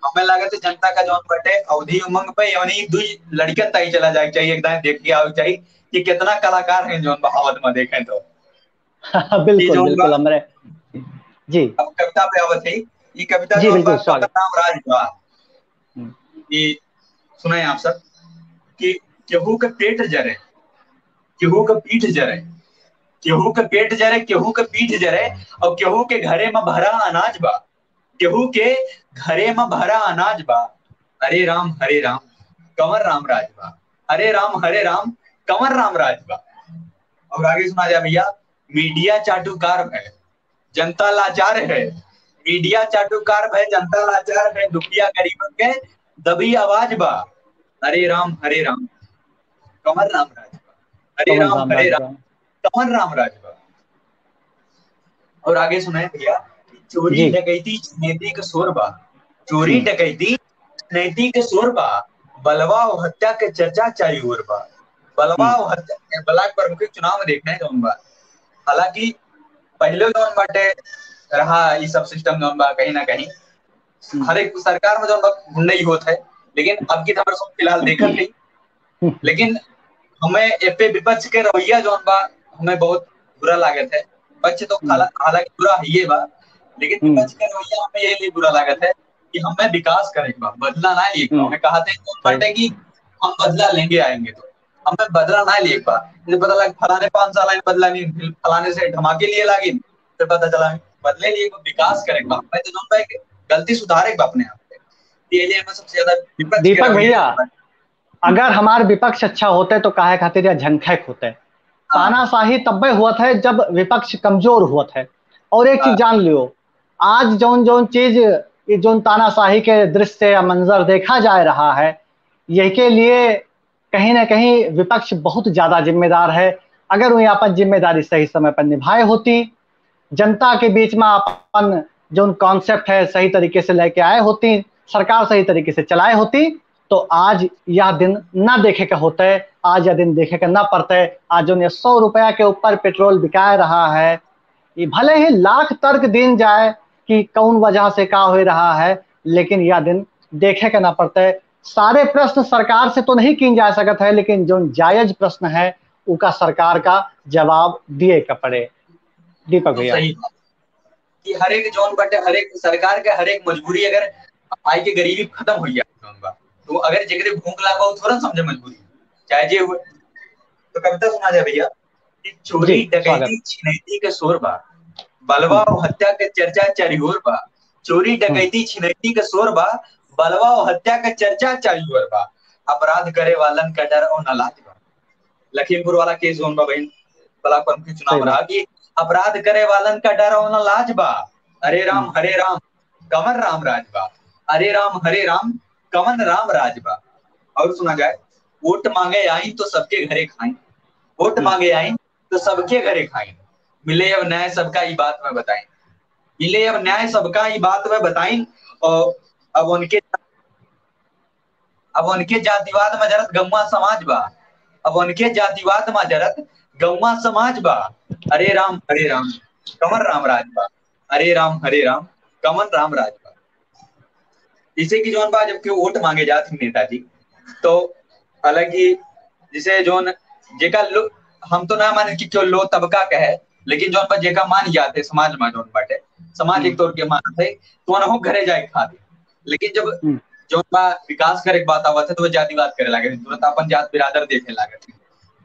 हमें लागत है जनता का जौन बटे अवधी उमंग पे, यानी दुई लड़कियन ताई चला जाए चाहिए, एकदम देख के आवे चाहिए कि कितना कलाकार हैं जौन बहावत में देखें तो। बिल्कुल, ये जो बिल्कुल, बा-, हमरे, जी। अब कविता पे आवत है, ये कविता जी, जो बिल्कुल, बा, स्वागत। कविता नाम राज बा। हम्म। ये सुनाए आप सब कि केहू के पेट जरे, केहू के पीठ जरे, केहू के पेट जरे, केहू के पीठ जरे, और केहू के घरे में भरा अनाज बा, केहू के घरे में भरा अनाज बा। हरे राम, हरे राम, कवन राम राज बा? हरे राम, हरे राम, कवन राम राज बा? और आगे सुना जाए भैया, मीडिया चाटुकार भय, जनता लाचार है। मीडिया चाटुकार भय, जनता लाचार है। दुखिया गरीबन के दबी आवाज बा। हरे राम, हरे राम। कवन राम राज बा? अरे कवन राम, राम हरे राज राम, बा? कवन राम राज बा? और आगे सुनाए भैया, चोरी जी। डकैती छिनैती के शोर बा, चोरी हम्म। डकैती छिनैती के शोर बा, बलवा और हत्या के चर्चा चारी ओर बा। बलवा हम्म। और हत्या, ब्लॉक प्रमुख के चुनाव में देखना है जौन बा। हालांकि पहले जौन बाटे रहा, ई सब सिस्टम जौन बा कहीं ना कहीं हम्म। हर एक सरकार में जौन बा गुंडई होत है, लेकिन अब की तो हमारे सब फिलहाल देखत नहीं। हम्म। लेकिन हमें ए पे विपक्ष के रवैया जौन बा, हमें बहुत बुरा लागत है। विपक्ष तो हम्म। हाला-, हालांकि बुरा है ये बा, लेकिन हम्म। विपक्ष के रवैया हमें ये लिए बुरा लागत है कि हमें विकास करे के बा, बदला ना लिए के बा। हम्म। हमें कहा थे जौन सही। बाटे कि हम बदला लेंगे आएंगे, तो हमें बदला ना लिए के बा। ये पता लग फलाने पाँच साल आइन बदला नहीं, फिर फलाने से धमाके लिए लागिन, फिर पता चला बदले लिए के बा, विकास करे के बा। हमें तो जौन बा एक गलती सुधारे के बा अपने आप पे। ये लिए हमें सबसे ज्यादा विपक्ष के दीपक रवैया भैया, अगर हमार विपक्ष अच्छा होते तो काहे खातिर या झंखैक होते। हाँ। तानाशाही तब्बे हुआ था जब विपक्ष कमजोर हुआ था। और एक चीज हाँ। जान लियो, आज जौन जौन चीज, ये जौन तानाशाही के दृश्य या मंजर देखा जा रहा है, यही के लिए कहीं ना कहीं विपक्ष बहुत ज्यादा जिम्मेदार है। अगर वो अपन जिम्मेदारी सही समय पर निभाए होती, जनता के बीच में अपन जौन कॉन्सेप्ट है सही तरीके से लेके आए होती, सरकार सही तरीके से चलाए होती, तो आज यह दिन ना देखे का होता है, आज यह दिन देखे का ना पड़ता है। आज जौन ये सौ रुपया के ऊपर पेट्रोल बिकाए रहा है, ये भले ही लाख तर्क दिन जाए कि कौन वजह से का हो रहा है, लेकिन यह दिन देखे का ना पड़ता है। सारे प्रश्न सरकार से तो नहीं कीन जा सकत है, लेकिन जौन जायज प्रश्न है, उका सरकार का जवाब दिए का पड़े। दीपक भैया। सही बात। कि हर एक जौन बाटे, हर एक सरकार के हर एक मजबूरी अगर आई के गरीबी खत्म हो जाए, जौन बा, तो अगर जेकरे भूख लागल, वो थोड़ा समझे मजबूरी, चाहे जे हुए। तो कविता सुना जाए भैया कि चोरी, जी, स्वागत। डकैती, छिनैती के शोर बा, बलवा हम्म। और हत्या के चर्चा चारी ओर बा। चोरी, हम्म। डकैती, छिनैती के शोर बा, बलवा और हत्या के चर्चा चारी ओर बा। अपराध करे वालन का डर और न लाज बा। लखीमपुर वाला केस जौन बा बहिन, ब्लॉक प्रमुख के चुनाव सही बात। रहा कि अपराध करे वालन का डर और न लाज बा। अरे राम, हम्म। हरे राम, कवन राम राज बा? अरे राम, हरे राम, कवन राम राज बा? और सुना जाए, वोट मांगे आइन तो सबके घरे खाइन, वोट हम्म। मांगे आइन तो सबके घरे खाइन, मिले अब न्याय सबका ई बात में बताइन, मिले अब न्याय सबका ई बात में बताइन। और अब उनके, अब उनके जातिवाद में जरत गौवा समाज बा, अब उनके जातिवाद में जरत गौवा समाज बा। अरे राम, हरे राम, कवन राम राज बा? अरे राम, हरे राम, कवन राम राज बा? जैसे कि जौन बा, जब केहू वोट मांगे जात ही नेताजी, तो अलग ही, जैसे जौन जेका लो, हम तो ना माने कि केहू लो तबका कहे, लेकिन जौन बा जेका मान जाते समाज में जौन बाटे, सामाजिक हम्म। तौर के मानत है, तो उनहु घरे जाए खातिर। लेकिन जब हम्म। जौन बा विकास करे के बात आवत है, तो वो जातिवाद करे लागे, तुरंत अपन जात बिरादर देखे लागे,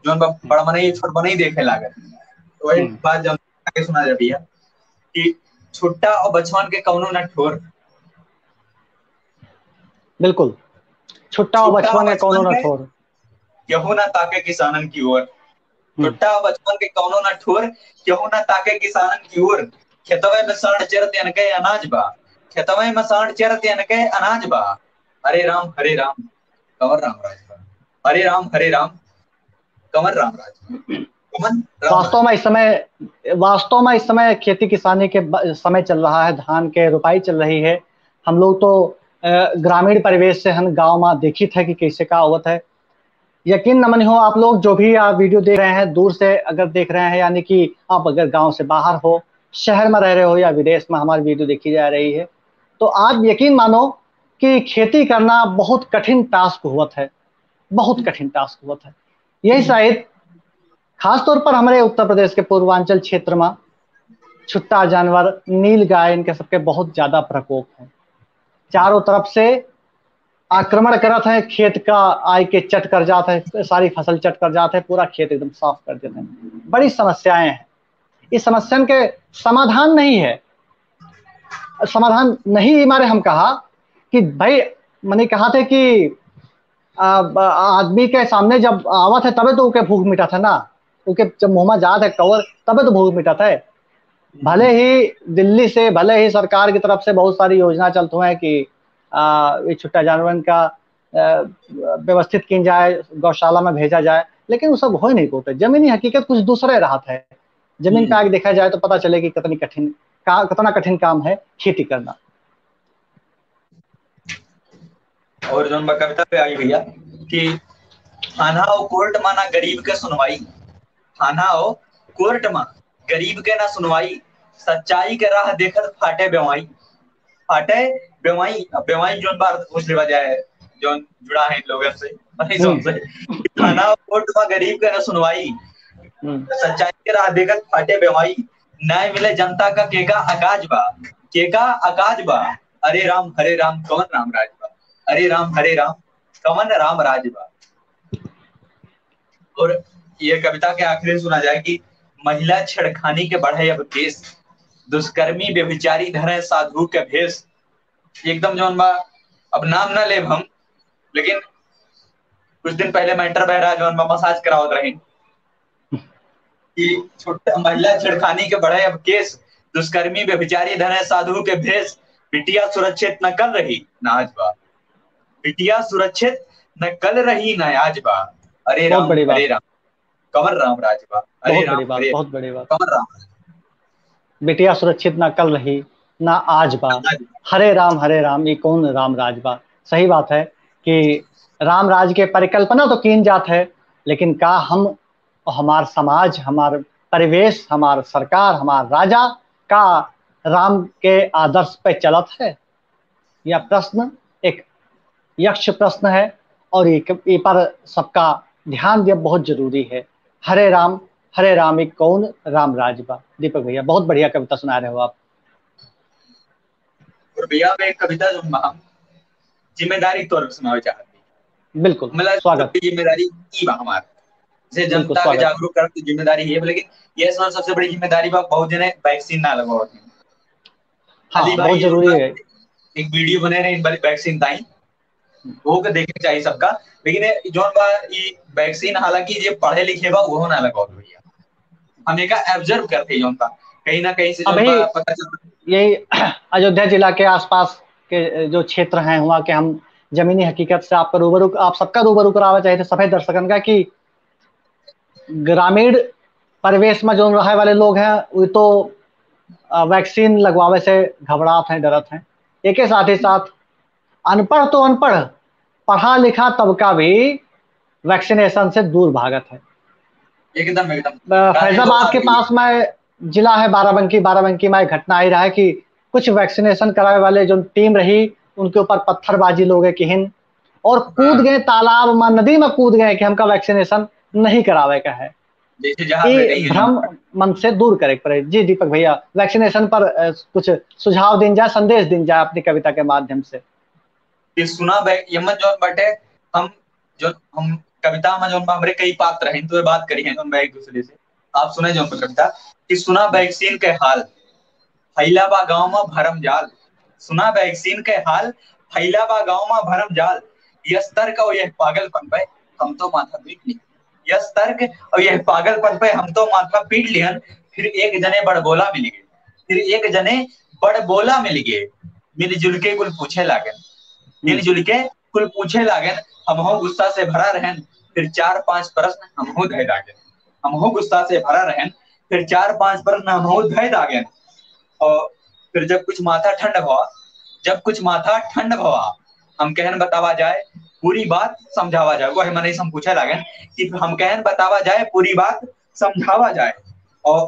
जौन बा हम्म। बड़ मनई छोट मनई देखे लागे। तो वही हम्म। बात जौन आगे सुना जाए भैया कि छुट्टा और बचवन के कौनो ना ठोर। बिल्कुल, छुट्टा और छुट्टा बचवन और के कौनो बचवन ना के ठोर। केहू ना ताके किसानन की ओर। हम्म। छुट्टा और बचवन के कौनो ना ठोर, केहू ना ताके किसानन की ओर। खेतवे में सांड चरत अनके अनाज बा, खेतवे में सांड चरत अनके अनाज बा। हरे राम, हरे राम, कवन राम राज बा? हरे राम, हरे राम, कवन राम राज? कवन राम राज? वास्तव में इस समय, वास्तव में इस समय खेती किसानी के ब-, समय चल रहा है, धान के रोपाई चल रही है। हम लोग तो, अ, ग्रामीण परिवेश से हम गाँव में देखित है कि कैसे का होत है। यकीन न मानिहो, आप लोग जो भी आप वीडियो देख रहे हैं, दूर से अगर देख रहे हैं, यानी कि आप अगर गाँव से बाहर हो, शहर में रह रहे हो या विदेश में हमारी वीडियो देखी जा रही है, तो आप यकीन मानो कि खेती करना बहुत कठिन टास्क होत है, बहुत कठिन टास्क होत है। यही शायद खासतौर पर हमरे उत्तर प्रदेश के पूर्वांचल क्षेत्र में छुट्टा जानवर, नील गाय, इनके सबके बहुत ज्यादा प्रकोप है। चारों तरफ से आक्रमण करत है, खेत का आय के चट कर जात है, सारी फसल चट कर जात है, पूरा खेत एकदम साफ कर देते हैं। बड़ी समस्याएं हैं। इस समस्या के समाधान नहीं है, समाधान नहीं, ये मारे हम कहा कि भाई, मैंने कहा था कि आ, ब-, आदमी के सामने जब आवत है तबे तो ओके भूख मिटत है ना, ओके जब मुँह में जात है कवर तबे तो भूख मिटत है। भले ही दिल्ली से, भले ही सरकार की तरफ से बहुत सारी योजना चलत हुए हैं कि, आ, ये छुट्टा जानवरन का, आ, व्यवस्थित की जाए, गौशाला में भेजा जाए, लेकिन वो सब हो नहीं पाते। जमीनी हकीकत कुछ दूसरे रहत है। जमीन पे हम्म। आके देखा जाए तो पता चले कि कितनी कठिन का, कितना कठिन काम है खेती करना। और जौन बा कविता पे आई भैया कि थाना और कोर्ट मा ना गरीब के सुनवाई, थाना और कोर्ट मा गरीब के ना सुनवाई, सच्चाई के राह देखत फाटे बेवाई, फाटे बेवाई। अब बेवाई जौन बा अर्थ पूछ लेवा जाए, जौन जुड़ा है इन लोगन से, नहीं हम्म। समझे। थाना और कोर्ट मा गरीब के ना सुनवाई, हम्म। सच्चाई के राह देखत फाटे बेवाई, न्याय मिले जनता का केका अकाज बा, केका अकाज बा। अरे राम, हरे राम, कवन राम राज बा? अरे राम, हरे राम, कवन राम राज बा? और ये कविता के आखिरी में सुना जाए कि महिला छेड़खानी के बढ़े अब केस, दुष्कर्मी व्यभिचारी धरे साधु के भेष। एकदम जौन बा, अब नाम ना लेब हम, लेकिन कुछ दिन पहले मेंटर बहरा जौन बा मसाज करावत रही कि छोटा महिला छेड़खानी के बढ़े अब केस, दुष्कर्मी व्यभिचारी धरे साधु के भेष, बिटिया सुरक्षित न कल रही ना आज बा, बिटिया सुरक्षित न कल रही ना आज बा। अरे बहुत राम, बड़ी बात। अरे राम, कवन राम राज बा? अरे बहुत राम, बड़ी बात, अरे बहुत बड़ी बात। कवन राम राज? बिटिया सुरक्षित ना कल रही, ना आज बा। आज बा। हरे राम, हरे राम, ये कौन राम राज बा? सही बात है कि राम राज के परिकल्पना तो कीन जात है, लेकिन का हम, हमार समाज, हमार परिवेश, हमार सरकार, हमार राजा का राम के आदर्श पे चलत है? यह प्रश्न एक यक्ष प्रश्न है और ये क-, ये पर सबका ध्यान दिया बहुत जरूरी है। हरे राम, हरे राम, ये कौन राम राज बा? दीपक भैया, बहुत बढ़िया कविता सुना रहे हो आप। और भैया, मैं एक कविता जो हम जिम्मेदारी के तौर पे सुनावे चाहत हई। बिल्कुल, मतलब, स्वागत। सबकी जिम्मेदारी ई बा हमार, जे बिल्कुल, जनता के स्वागत। जागरूक करब के जिम्मेदारी है, लेकिन ये साल सबसे बड़ी जिम्मेदारी बा, बहुत जने वैक्सीन ना लगवावत हैं। हाँ, अली बहुत भाई जरूरी है। एक वीडियो बने रहे इन बारी वैक्सीन ताई, वो के देखे के चाहिए सबका। लेकिन ये जौन बा, ई वैक्सीन हालांकि जे पढ़े लिखे बा, वो ना लगावत भैया। हम एका ऑब्जर्व करते ही जौन बा, कहीं ना कहीं से जौन अभी बा, पता चलता। यही अयोध्या जिला के आसपास के जो क्षेत्र हैं, वहाँ के हम जमीनी हकीकत से आपका रूबरू, आप सबका रूबरू करावे चाहिए थे, सभे दर्शकन का, कि ग्रामीण परिवेश में जौन रहे वाले लोग हैं, वो तो, अ, वैक्सीन लगवावे से घबरात हैं, डरत हैं। एके साथ ही साथ अनपढ़ तो अनपढ़, पढ़ा लिखा तबका भी वैक्सीनेशन से दूर भागत है। एकदम, एकदम। अ, फैजाबाद के पास में जिला है बाराबंकी, बाराबंकी में एक घटना आई रहा है कि कुछ वैक्सीनेशन करावे वाले जो टीम रही, उनके ऊपर पत्थरबाजी लोग किहिन और कूद हाँ। गए तालाब में, नदी में कूद गए कि हमका वैक्सीनेशन नहीं करावे का है। जैसे जहाँ ई पे गई है भ्रम ना। मन से दूर करे के पड़े। जी दीपक भैया, वैक्सीनेशन पर, अ, कुछ सुझाव दिन जाए, संदेश दिन जाए अपनी कविता के माध्यम से। कि सुना बे-, ये मन जौन बाटे, हम जो हम कविता में जौन बा, हमरे कई पात्र हैं, तो ये बात करी हैं जौन बा एक दूसरे से। आप सुने जौन बा कविता कि सुना वैक्सीन के हाल, फैला बा गाँव में भरम जाल। सुना वैक्सीन के हाल, फैला बा गाँव में भरम जाल। यस तर्क और यह पागलपन पे हम तो माथा पीट ली। यस तर्क और यह पागलपन पे हम तो माथा पीट लिहन। फिर एक जने बड़बोला मिल गए, फिर एक जने बड़बोला मिल गए। मिलजुल के कुल पूछे लागन, हम्म। मिलजुल के कुल पूछे लागन। हमहू गुस्सा से भरा रहन, फिर चार पांच प्रश्न हमहू धय लागन। हमहू गुस्सा से भरा रहन, फिर चार पांच प्रश्न हमहू धय लागन। और फिर जब कुछ माथा ठंड भवा, जब कुछ माथा ठंड भवा, हम कहन बतावा जाए, पूरी बात समझावा जाए। वह मनई से हम पूछे लागन कि हम कहन बतावा जाए, पूरी बात समझावा जाए। और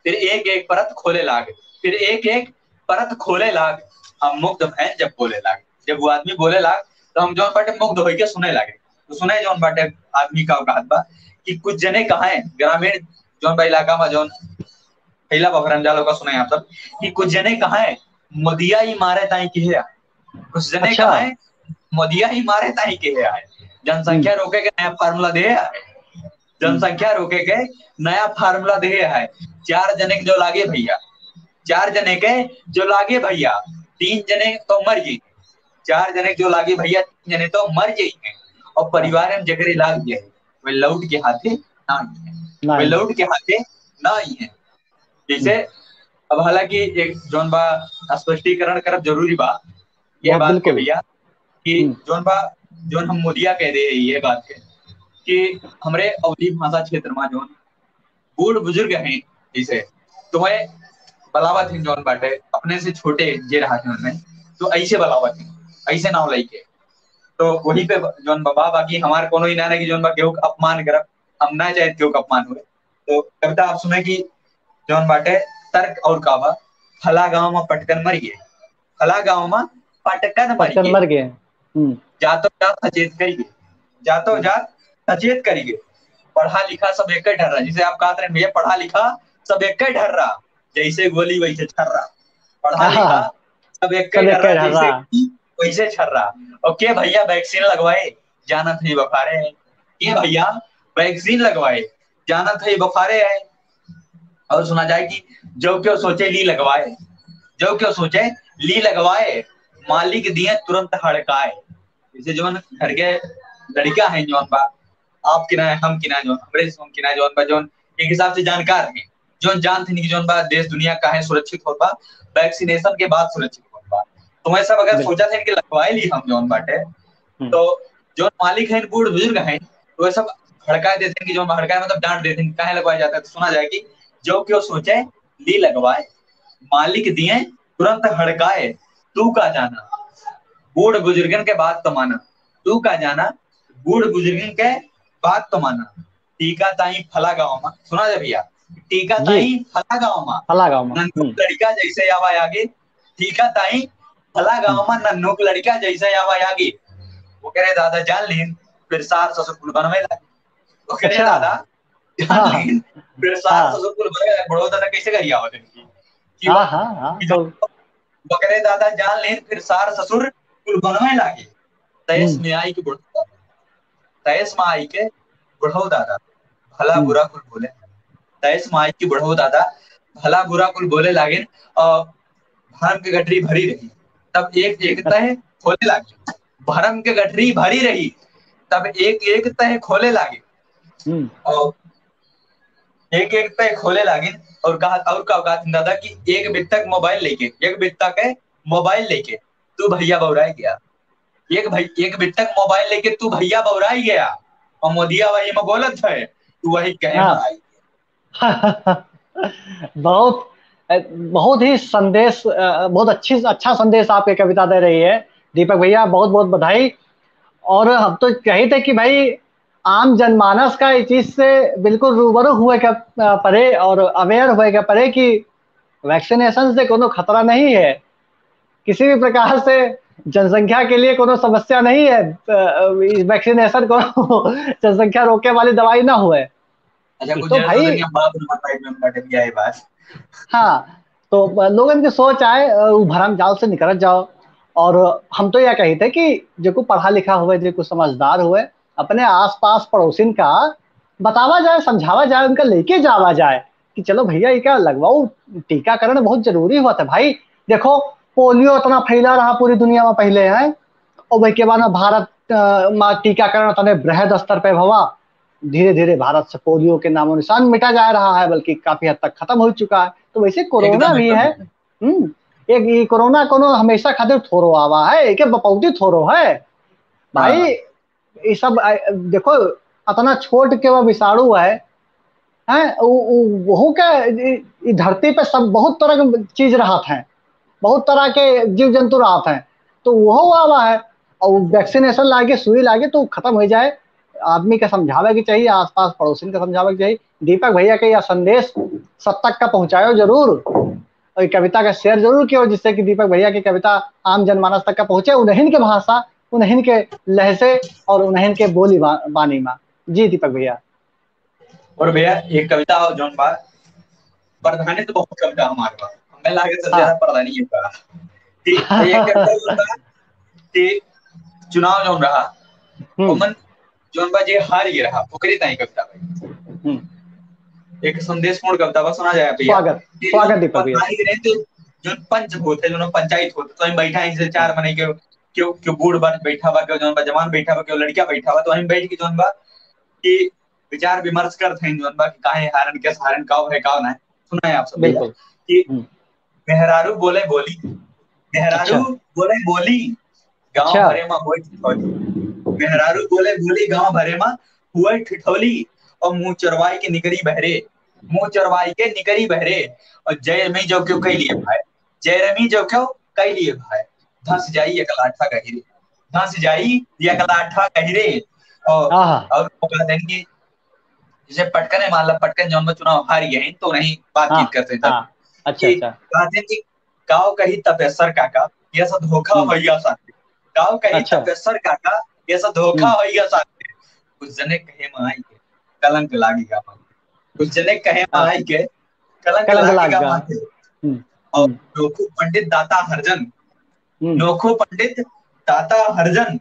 फिर एक एक परत खोले लाग, फिर एक एक परत खोले लाग, हम मुग्ध भयन जब बोले लाग। जब वो आदमी बोले लाग, तो हम जौन बाटे मुग्ध होइके सुने लागे। तो सुने जौन बाटे आदमी का कहत बा कि कुछ जने कहें, ग्रामीण जौन बा इलाका में जौन फैला बा भरम जाल ओका सुने आप सब कि कुछ जने कहें, "मोदिया ही मारे ताई किहे आए।" कुछ जने अच्छा। कहें, "मोदिया ही मारे ताई किहे आए।" जनसंख्या हम्म। रोके के नया फार्मूला दे आए। जनसंख्या रोके के नया फार्मूला दे है। चार जने के जो लागे भैया, चार जने के जो लागे भैया, तीन जने तो मर गए। चार जने के जो लागे भैया, तीन जने तो मर गए हैं। और परिवार में जकरे लाग गए, वे लौट के हाथे ना आई है। ना वे आई। लौट के हाथे ना आई है। जैसे हम्म। अब हालांकि एक जौन बा स्पष्टीकरण करब जरूरी बा, ये बहुत बात के बिल्कुल। भैया कि हम्म। जौन बा, जौन हम मोदिया कह दे ये बात के, कि हमरे अवधी भाषा क्षेत्र मा जौन बूढ़ बुजुर्ग हैं, जैसे तुम्हें बलावत हैं जौन बाटे, अपने से छोटे जे रहा हैं उनमें, तो ऐसे बलावत हैं, ऐसे नाव लइके। तो वही पे जौन बा, बा, बाकी हमार कोनो इना ना कि जौन बा केहू के अपमान करब, हम ना चाहे केहू के अपमान हुए। तो कविता आप सुने कि जौन बाटे तर्क और का बा, फला गाँव मा पटकन मर गए, फला गाँव मा पटकन मर पटकन गए। मर गए। हम्म। जातो जात सचेत करिए, जातो जात सचेत करिए। पढ़ा लिखा सब एक ढर्रा, जिसे आप कहत रहे भैया, पढ़ा लिखा सब एक ढर्रा, जैसे गोली वैसे छर्रा। पढ़ा लिखा हाँ, सब एक सब एक ढर्रा, जैसे ढर्रा। गोली वैसे छर्रा। और के भैया वैक्सीन लगवाए, जानत है बुखारे है। के भैया वैक्सीन लगवाए, जानत है बुखारे है। और सुना जाए कि जो क्यों सोचे ली लगवाए, जो क्यों सोचे ली लगवाए, मालिक दिए तुरंत हड़काए। जैसे जौन घर के लड़िका हैं जौन बा, आप किना, हम किना, जौन हमरे से हम किना जौन बा, जौन एक हिसाब से जानकार हैं, जौन जानत हैं कि जौन बा देश दुनिया काहे सुरक्षित होत बा, वैक्सीनेशन के बाद सुरक्षित होत बा। तो वह सब अगर बिल्कुल। सोचत हैं कि लगवाए ली हम जौन बाटे, हम्म। तो जौन मालिक हैं, बूढ़ बुजुर्ग हैं, तो वह सब हड़काए देते हैं कि जौन हड़काए मतलब डांट देते हैं, काहे लगवाए जाता है। तो सुना जाए कि जो क्यों सोचे ली लगवाए, मालिक दिए तुरंत हड़काए, तू का जाना, बूढ़ बुजुर्गन के बात तो माना, तू का जाना, बूढ़ बुजुर्गन के बात तो माना। टीका ताई फला गाँव मा, सुना जा भैया, टीका जी। ताई फला गाँव मा, फला गाँव मा, नन्हू हम्म। लड़िका जैसे आवा आगे, टीका ताई फला गाँव मा, नन्हू लड़िका जैसे आवा आगे। ओकरे दादा जान लीन, फिर सार ससुर कुल बनवे लागे। ओकरे अच्छा। दादा जान हाँ। लीन, फिर सार हाँ। ससुर कुल बनवे लागे। बुढ़ऊ दादा कैसे गरियावत हैं कि हाँ, हाँ, हाँ, कि तो ओकरे दादा जान लीन, फिर सार ससुर कुल बनवे लागे। तैस हम्म। में आई के बुढ़ऊ दादा, तैस में आई के बुढ़ऊ दादा भला हम्म। बुरा कुल बोले। तैस में आई के बुढ़ऊ दादा भला बुरा कुल बोले लागिन। और भरम के गठरी भरी रही, तब एक एक तह खोले लागे। भरम के गठरी भरी रही, तब एक एक तह खोले लागे। हम्म। और एक एक तह खोले लागिन। और कहा, और का कहत हैं दादा कि एक बित्ता के मोबाइल लेके, एक बित्ता के मोबाइल लेके तू भैया बौराई गया। एक भाई, एक बित्ता के मोबाइल लेके तू भैया बौराई गया। और मोदिया वही में बोलत है, तू वही कहे हाँ। में आई गया। बहुत, बहुत ही संदेश, अ, बहुत अच्छी, अच्छा संदेश आपके कविता दे रही है दीपक भैया, बहुत बहुत बधाई। और हम तो यही थे कि भाई आम जनमानस का इस चीज से बिल्कुल रूबरू हुए के, अ, परे और अवेयर हुए के परे कि वैक्सीनेशन से कोनो खतरा नहीं है, किसी भी प्रकार से जनसंख्या के लिए कोनो समस्या नहीं है। अ, इस वैक्सीनेशन को जनसंख्या रोकने वाली दवाई ना हुए। अच्छा, कुछ तो भाई, हम बाप रे माता में बैठ गया है बात। हाँ, तो लोगन के सोच आए, अ, उ भरम जाल से निकल जाओ। और हम तो यह कही थे कि जेको पढ़ा लिखा हुए, जेको समझदार हुए, अपने आसपास पड़ोसिन का बतावा जाए, समझावा जाए, उनका लेके जावा जाए कि चलो भैया, ये का लगवाओ, टीकाकरण बहुत जरूरी हुआ था भाई। देखो, पोलियो इतना फैला रहा पूरी दुनिया में पहले, है, और वही के बाद में भारत, अ, में टीकाकरण इतने बृहद स्तर पे हुआ, धीरे धीरे भारत से पोलियो के नामो निशान मिटा जा रहा है, बल्कि काफी हद तक खत्म हो चुका है। तो वैसे कोरोना एकदम, भी एकदम। है, हम्म, एक ये कोरोना कोनो हमेशा खातिर थोरो आवा है, एक बपौती थोरो है भाई। हाँ। ये सब, आ, देखो, इतना छोट के वह विषाणु है, हैं, उ, उ, वहू के, इ, इ धरती पे सब बहुत तरह के चीज रहत हैं, बहुत तरह के जीव जंतु रहत हैं, तो वहू आवा है। और वैक्सीनेशन लागे, सुई लागे तो खत्म हो जाए। आदमी का समझावे के चाहिए, आसपास पड़ोसिन का समझावे के चाहिए। दीपक भैया के यह संदेश सब तक का पहुँचायो जरूर, और ये कविता का शेयर जरूर कियो, जिससे कि दीपक भैया की कविता आम जनमानस तक का पहुँचे, उन्हीं के भाषा, उन्हीं के लहजे और उन्हीं के बोली बा-, बानी मा। जी दीपक भैया। और भैया, एक कविता और जौन बा, प्रधानी तो बहुत कविता हमारे बा, हमें लागे सबसे हाँ। ज्यादा प्रधानी है बा। ठीक, एक कविता जौन बा कि चुनाव जौन रहा, हम्म। ओमन जौन बा जे हार गए रहा, ओकरे ताई कविता भाई। हम्म। एक संदेशपूर्ण कविता बा, सुना जाए भैया। स्वागत, कि स्वागत जौन दीपक भैया। प्रधानी के रहे तो जौन पंच होते, जौन पंचायत होते, तो हम बैठा है, जैसे चार मने के, क्यों, क्यों बूढ़ बा बैठा बा, क्यों जौन बा जवान बैठा बा, क्यों लड़किया बैठा बा, तो हम बैठ के जौन बा कि विचार विमर्श करत हैं जौन बा कि काहे हारन, कैसे हारन, काव है, काव ना है। सुना है आप सब भैया बिल्कुल। कि हम्म। मेहरारू बोले बोली, मेहरारू अच्छा। बोले बोली, गांव अच्छा। भरे मा होई ठिठोली। मेहरारू बोले बोली, गांव भरे मा हुए ठिठोली, और मुँह चरवाई के निकरी बहरे, मुँह चरवाई के निकरी बहरे, और जय रमी जो क्यों कह लिए भाई, जय रमी जो क्यों कह लिए भाई, धंस जाई एक लाठा गहिरे, धंस जाई एक लाठा गहिरे। और, आहा। और वो कहते हैं कि जैसे पटकन है, मान ला पटकन जौन बा चुनाव हार गए हैं, तो नहीं बातचीत हाँ, करते हैं तब। हाँ, अच्छा, कि अच्छा। कहते हैं कि काव कही तपेश्वर काका, ये सब धोखा हम्म। होइगा साथे। काव कही अच्छा। तपेश्वर काका, ये सब धोखा हम्म। होइगा साथे। कुछ जने कहे माई के, कलंक लागेगा माथे। कुछ जने कहे हाँ। माई के, कलंक कलंक लागेगा लागेगा। माथे। हम्म, और हम्म। नोखो पंडित दाता हरजन, हम्म। नोखो पंडित दाता हरजन,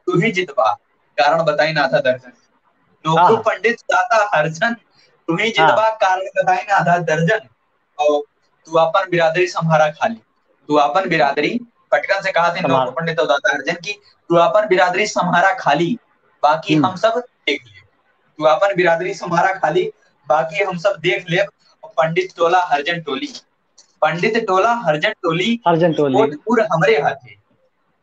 तू ही जितबा, कारण बताई ना आधा दर्जन। नोखो हाँ। पंडित दाता हरजन, तू ही जितबा, हाँ। कारण बताई ना आधा दर्जन। और तू अपन बिरादरी संभारा खाली, तू अपन बिरादरी, पटकन से कहा थे संभारा। नोखो पंडित और दाता हरजन की, तू अपन बिरादरी संभारा खाली, बाकी हम्म। हम सब देख लेब। तू अपन बिरादरी संभारा खाली, बाकी हम सब देख लेब। और पंडित टोला हरजन टोली, पंडित टोला हरजन टोली, हरजन टोली। वोट पूर हमरे हाथे।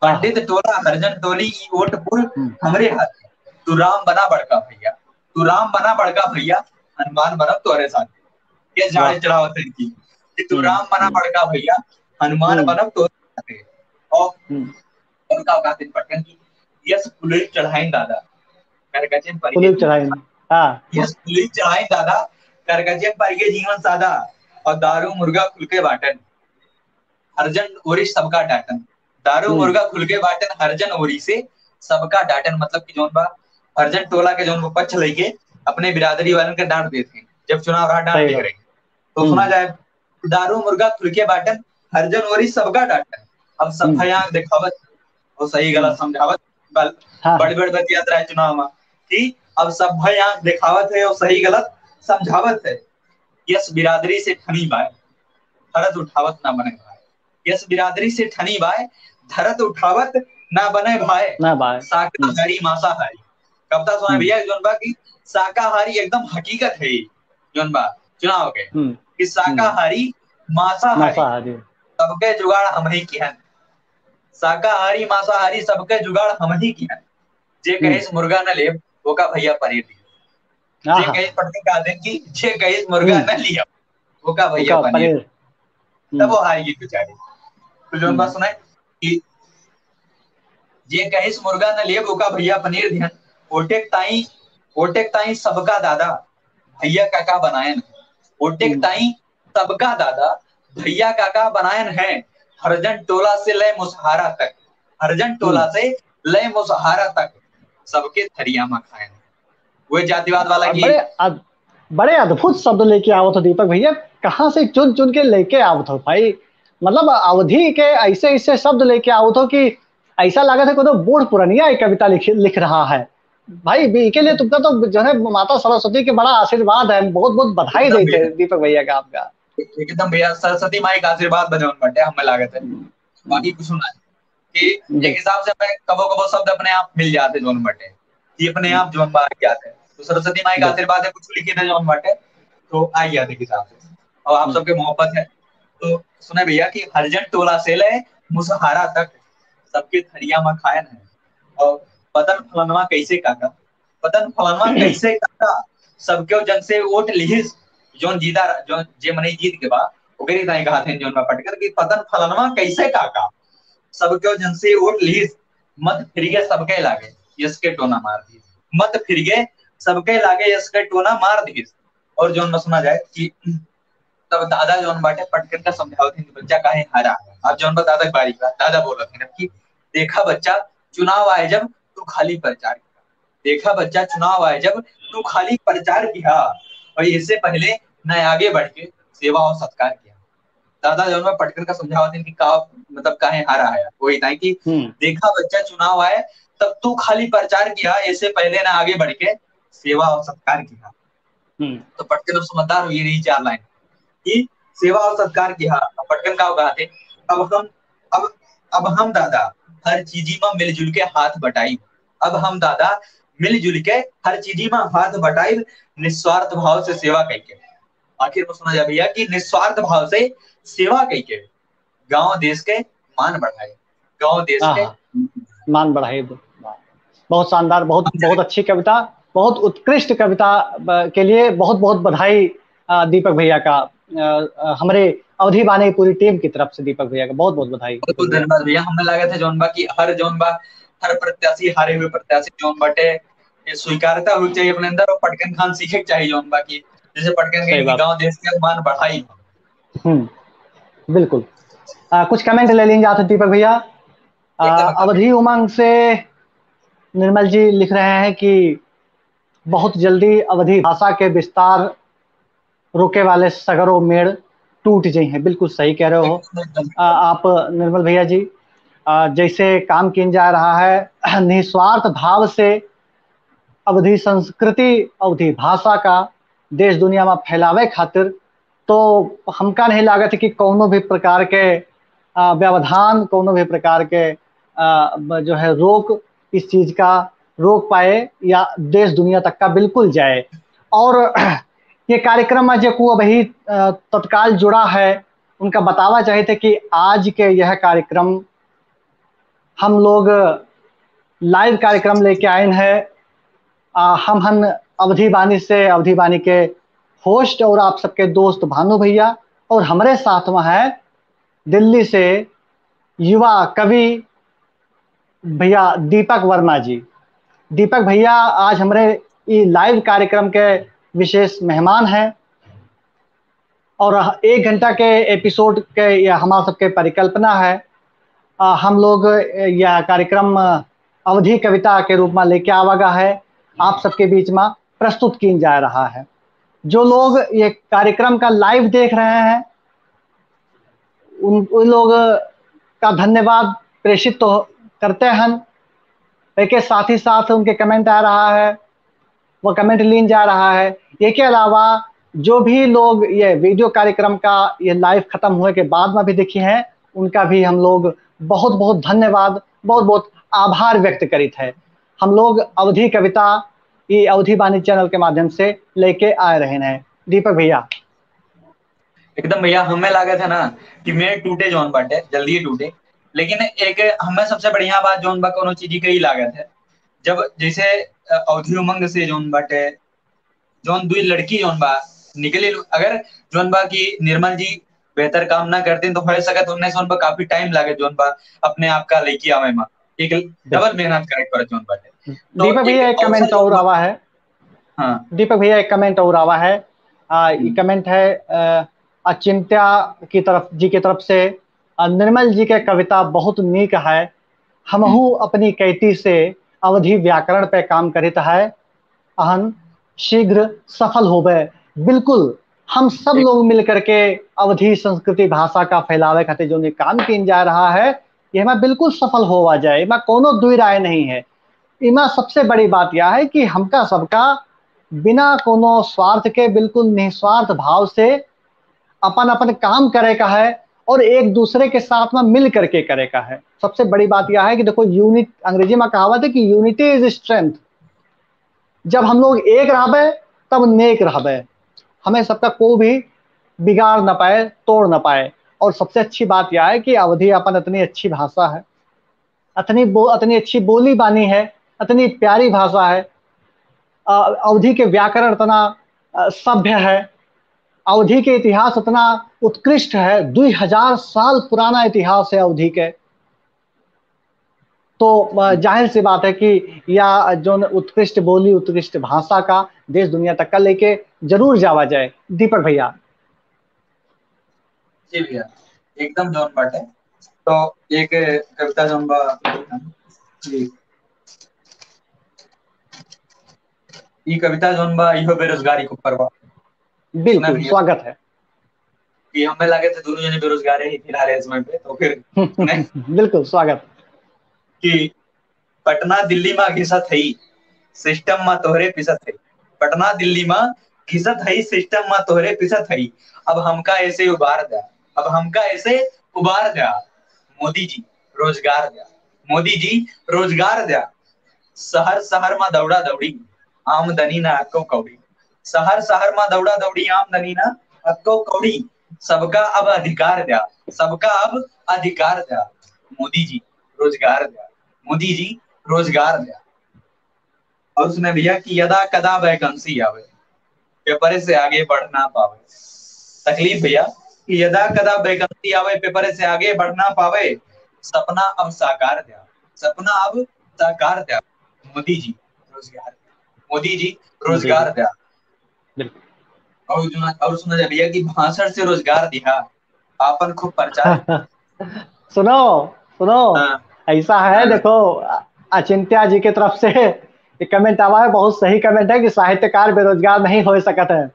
पंडित टोला हरजन टोली, ई वोट पूर हम्म। हमरे हाथे। तू राम बना बड़का भैया, तू राम बना बड़का भैया, हनुमान बनब तोरे साथे। ये झाड़े हाँ। चढ़ावत है कि, कि तू हम्म। राम बना हम्म। बड़का भैया, हनुमान हम्म। बनब तोरे साथे। और हम्म। और का औकात इन पटकन की, यस पुलिस चढ़ाइन दादा, कर गजन पर पुलिस चढ़ाइन, हाँ। यस पुलिस चढ़ाइन दादा, कर गजन पर ये जीवन सादा, और दारू मुर्गा खुल के बाटन, हरजन ओरी सबका डाटन। दारू हम्म। मुर्गा खुल के बाटन, हरजन ओरी से सबका डाटन, मतलब कि जौन बा, हरजन टोला के जौन बा पक्ष लेके अपने बिरादरी वालन के डांट देते हैं, जब चुनाव रहा डांट सही दे बात। रहे हैं। तो हम्म। सुना जाए, दारू मुर्गा खुल के बाटन, हरजन ओरी सबका डाटन। अब सब हम्म। भय आँख देखावत और सही गलत हम्म। समझावत, बल-, हाँ। बड़ बड़ बतियात रहे चुनाव में कि अब सब भय आँख देखावत है और सही गलत समझावत है। यस बिरादरी से ठनी बाय, धरत उठावत ना बने भाई। यस बिरादरी से ठनी बाय, धरत उठावत ना बने भाई। ना बाय। हम्म। शाकाहारी मांसाहारी। कविता सुना हम्म। भैया, जौन बा कि शाकाहारी एकदम हकीकत है, जौन बा चुनाव के, हम्म। कि हम्म। शाकाहारी मांसाहारी, मांसाहारी। सबके जुगाड़ हम ही किहन। शाकाहारी मांसाहारी सबके जुगाड़ हम ही किहन। जे हम्म। कहिस मुर्गा न लेब, ओका भैया पनीर दी। जे आहा। कहिस पटकन का देन कि जे कहिस मुर्गा हम्म। न लिया, ओका भैया ओका पनीर। पनीर। तब हम्म। वो हार गई बेचारी। तो जौन हम्म। बात सुनाए कि जे कहिस मुर्गा न लेब, ओका भैया पनीर दिहन। ओटेक ताई, ओटेक ताई सबका दादा भैया काका बनायन। ओटेक हम्म। ताई सबका दादा भैया काका बनायन है। हरजन टोला से ले मुसहारा तक, हरजन टोला हम्म। से ले मुसहारा तक सबके थरिया में खायन। वे जातिवाद वाला और की बड़े अद-, बड़े अद्भुत शब्द लेके आवत हो दीपक भैया, कहाँ से चुन चुन के लेके आवत हो भाई? मतलब अवधी के ऐसे ऐसे शब्द लेके आवत हो कि ऐसा लागत है कोनो बूढ़ पुरनिया एक कविता लिख, लिख रहा है। भाई, बी-, के लिए तुमका तो जो है माता सरस्वती के बड़ा आशीर्वाद है, बहुत बहुत बधाई एकदम देते भैया। हैं दीपक भैया का आपका। एकदम भैया, सरस्वती माई का आशीर्वाद बा जौन बाटे, हमें लागत है। हम्म। बाकी कुछ ना है। कि जी। एक हिसाब से हमें कबो कबो शब्द अपने आप मिल जाते जौन बाटे, कि अपने हम्म। आप जौन बा आ जाते। तो सरस्वती माई का जी। आशीर्वाद है, कुछ लिखे थे जौन बाटे, तो आ गया था एक हिसाब से। और आप हम्म। सबके मोहब्बत है। तो सुने भैया कि हरिजन टोला से ले मुसहारा तक सबके थरिया में खायन है। और पतन फलनवा कैसे काका, पतन फलनवा कैसे काका, सबके जन से वोट लिहिस, जौन जीता, जौन जे मनई जीत के बा, ओकरे ताई कहत हैं जौन बा पटकर कि पतन फलनवा कैसे काका, सबके जन से वोट लिहिस, मत फिर गए सबके लागे, यस के टोना मार दी, मत फिर गए सबके लागे, यस के टोना मार दी। और जौन में सुना जाए कि तब दादा जौन बाटे पटकन का समझावत हैं कि बच्चा काहे हारा है। अब जौन बा दादा के बारी बा, दादा बोलत हैं अब कि देखा बच्चा, चुनाव आए जब तू खाली प्रचार किया, देखा बच्चा, चुनाव आए जब तू खाली प्रचार किया, और इससे पहले न आगे बढ़ के सेवा और सत्कार किया। दादा जौन बा पटकन का समझावत हैं कि का, मतलब काहे हारा है, वही ताई कि हम्म। देखा बच्चा, चुनाव आए तब तू खाली प्रचार किया, इससे पहले ना आगे बढ़ के सेवा और सत्कार किया। हम्म। तो पटकन अब समझदार हुई रही चार लाइन कि सेवा और सत्कार किया। अब पटकन का कहा थे, अब हम, अब, अब हम दादा हर चीजी में मिलजुल के हाथ बटाई, अब हम दादा मिलजुल के हर चीजी में हाथ बटाई, निस्वार्थ भाव से सेवा करके। आखिर में सुना जाए भैया कि निस्वार्थ भाव से सेवा करके गांव देश के मान बढ़ाए, गांव देश के आहा, मान बढ़ाए। बहुत शानदार, बहुत, बहुत अच्छी कविता। बहुत उत्कृष्ट कविता, अ, के लिए बहुत बहुत बधाई, अ, दीपक भैया का, अ, अ, हमरे अवधी बानी पूरी टीम की तरफ से दीपक भैया का बहुत बहुत बधाई। बहुत बहुत धन्यवाद भैया। हमें लागत है जौन बा कि हर जौन बा, हर प्रत्याशी, हारे हुए प्रत्याशी जौन बाटे, ये स्वीकारता होई चाहिए अपने अंदर और पटकन खान सीखे के चाहिए जौन बा कि जैसे पटकन सही गई बात। गाँव देश के मान बढ़ाई। हम्म, बिल्कुल। आ, कुछ कमेंट ले लीन जात है दीपक भैया। आ, एकदम, एकदम। अवधी उमंग से निर्मल जी लिख रहे हैं कि बहुत जल्दी अवधी भाषा के विस्तार रोके वाले सगरो मेड़ टूट जइहैं। बिल्कुल सही कह रहे हो, एकदम, एकदम। आ, आप निर्मल भैया जी। आ, जैसे काम किन जा रहा है निस्वार्थ भाव से अवधी संस्कृति, अवधी भाषा का देश दुनिया में फैलावे खातिर, तो हमका नहीं लागत है कि कौनो भी प्रकार के, आ, व्यवधान, कौनो भी प्रकार के, आ, ब-, जो है रोक, इस चीज का रोक पाए या देश दुनिया तक का बिल्कुल जाए। और ये कार्यक्रम में जो को अभी, अ, तत्काल जुड़ा है, उनका बतावा चाहित है कि आज के यह कार्यक्रम हम लोग live कार्यक्रम लेके आए हैं। आ, हम हन अवधी बानी से, अवधी बानी के host और आप सबके दोस्त भानु भैया, और हमरे साथ में है दिल्ली से युवा कवि भैया दीपक वर्मा जी। दीपक भैया आज हमरे ई live कार्यक्रम के विशेष मेहमान हैं और एक घंटा के episode के यह हमार सबके परिकल्पना है। आ, हम लोग यह कार्यक्रम अवधी कविता के रूप में लेके आवा गा है, आप सबके बीच में प्रस्तुत किन जा रहा है। जो लोग ये कार्यक्रम का live देख रहे हैं, उन, उन लोग का धन्यवाद प्रेषित तो करते हैं, लेकिन साथ ही साथ उनके comment आ रहा है, वो comment लीन जा रहा है। ये के अलावा जो भी लोग ये video कार्यक्रम का ये live खत्म हुए के बाद में भी देखी हैं, उनका भी हम लोग बहुत बहुत धन्यवाद, बहुत बहुत आभार व्यक्त करित है। हम लोग अवधी कविता ये अवधी बानी channel के माध्यम से लेके आ रहे हैं। दीपक भैया। एकदम भैया, हमें लागत है ना कि मेड़ टूटे जौन बाटे, जल्दी ही टूटे, लेकिन एक हमें सबसे बढ़िया बात जौन बा कोनो चीज के ही लागत है, जब जैसे, अ, अवधी उमंग से जौन बाटे, जौन दुई लड़की जौन बा निकली, अगर जौन बा कि निर्मल जी बेहतर काम ना करते तो हो सकत उन्हें जौन बा काफी time लागे जौन बा अपने आप का लेके आवे में, एक double मेहनत करे के पड़त जौन बाटे। तो दीपक भैया, एक एक comment अवसर और आवा है। हाँ। दीपक भैया, एक comment और आवा है। आ, ये हम्म। Comment है, अ, अचिंत्या की तरफ, जी की तरफ से, अ, निर्मल जी के कविता बहुत नीक है। हमहू हम्म। अपनी कैती से अवधी व्याकरण पे काम करित है, अहन शीघ्र सफल होबे। बिल्कुल, हम सब बिल्कुल। लोग मिल करके अवधी संस्कृति भाषा का फैलावे खातिर जो ये काम किन जा रहा है, ये हमें बिल्कुल सफल होवा जाए, एमा कोनो दुई राय नहीं है। इमा सबसे बड़ी बात यह है कि हमका सबका बिना कोनो स्वार्थ के बिल्कुल निस्वार्थ भाव से अपन अपन काम करे का है और एक दूसरे के साथ में मिल करके करे का है। सबसे बड़ी बात यह है कि देखो, unit, अंग्रेजी में कहावत है कि unity is strength। जब हम लोग एक रहबे, तब नेक रहबे। हमें सबका कोई भी बिगाड़ ना पाए, तोड़ ना पाए। और सबसे अच्छी बात यह है कि अवधी अपन इतनी अच्छी भाषा है, इतनी बो-, इतनी अच्छी बोली बानी है, इतनी प्यारी भाषा है। अ, अवधी के व्याकरण इतना, अ, सभ्य है, अवधी के इतिहास इतना उत्कृष्ट है, दुई हजार साल पुराना इतिहास है अवधी के। तो, अ, जाहिर सी बात है कि या जौन उत्कृष्ट बोली, उत्कृष्ट भाषा का देश दुनिया तक का लेके जरूर जावा जाए। दीपक भैया। जी भैया, एकदम जौन बाटे। तो एक कविता जौन बा, जी, ई कविता जौन बा, इहो बेरोजगारी के ऊपर बा। बिल्कुल, सुना भैया? स्वागत है। कि हमें लगे थे दोनों जने बेरोजगार ही फिलहाल इस समय पे, तो फिर नहीं। बिल्कुल, स्वागत। कि पटना दिल्ली मा घिसत हई, system मा तोहरे पिसत हई। पटना दिल्ली मा घिसत हई, system मा तोहरे पिसत हई। अब हमका ऐसे उबार द्या, अब हमका ऐसे उबार द्या। मोदी जी रोजगार द्या, मोदी जी रोजगार द्या। शहर शहर मा दौड़ा दौड़ी, आमदनी ना अक्को कौड़ी। शहर शहर मा दौड़ा दौड़ी, आमदनी ना अक्को कौड़ी। सबका अब अधिकार द्या, सबका अब अधिकार द्या। मोदी जी रोजगार द्या, मोदी जी रोजगार द्या। और सुने भैया कि यदा कदा vacancy आवे, पेपर से आगे बढ़ ना पावे। तकलीफ भैया कि यदा कदा vacancy आवे, पेपर से आगे बढ़ ना पावे, सपना अब साकार द्या, सपना अब साकार द्या। मोदी जी रोजगार, मोदी जी रोजगार द्या। बिल्कुल। और जो, और सुना जा भैया कि भाषण से रोजगार दिया, आपन खूब प्रचार। सुनो, सुनो, हाँ। ऐसा है, हाँ। देखो, अ-, अचिंत्या जी के तरफ से एक comment आवा है, बहुत सही comment है कि साहित्यकार बेरोजगार नहीं हो सकत है।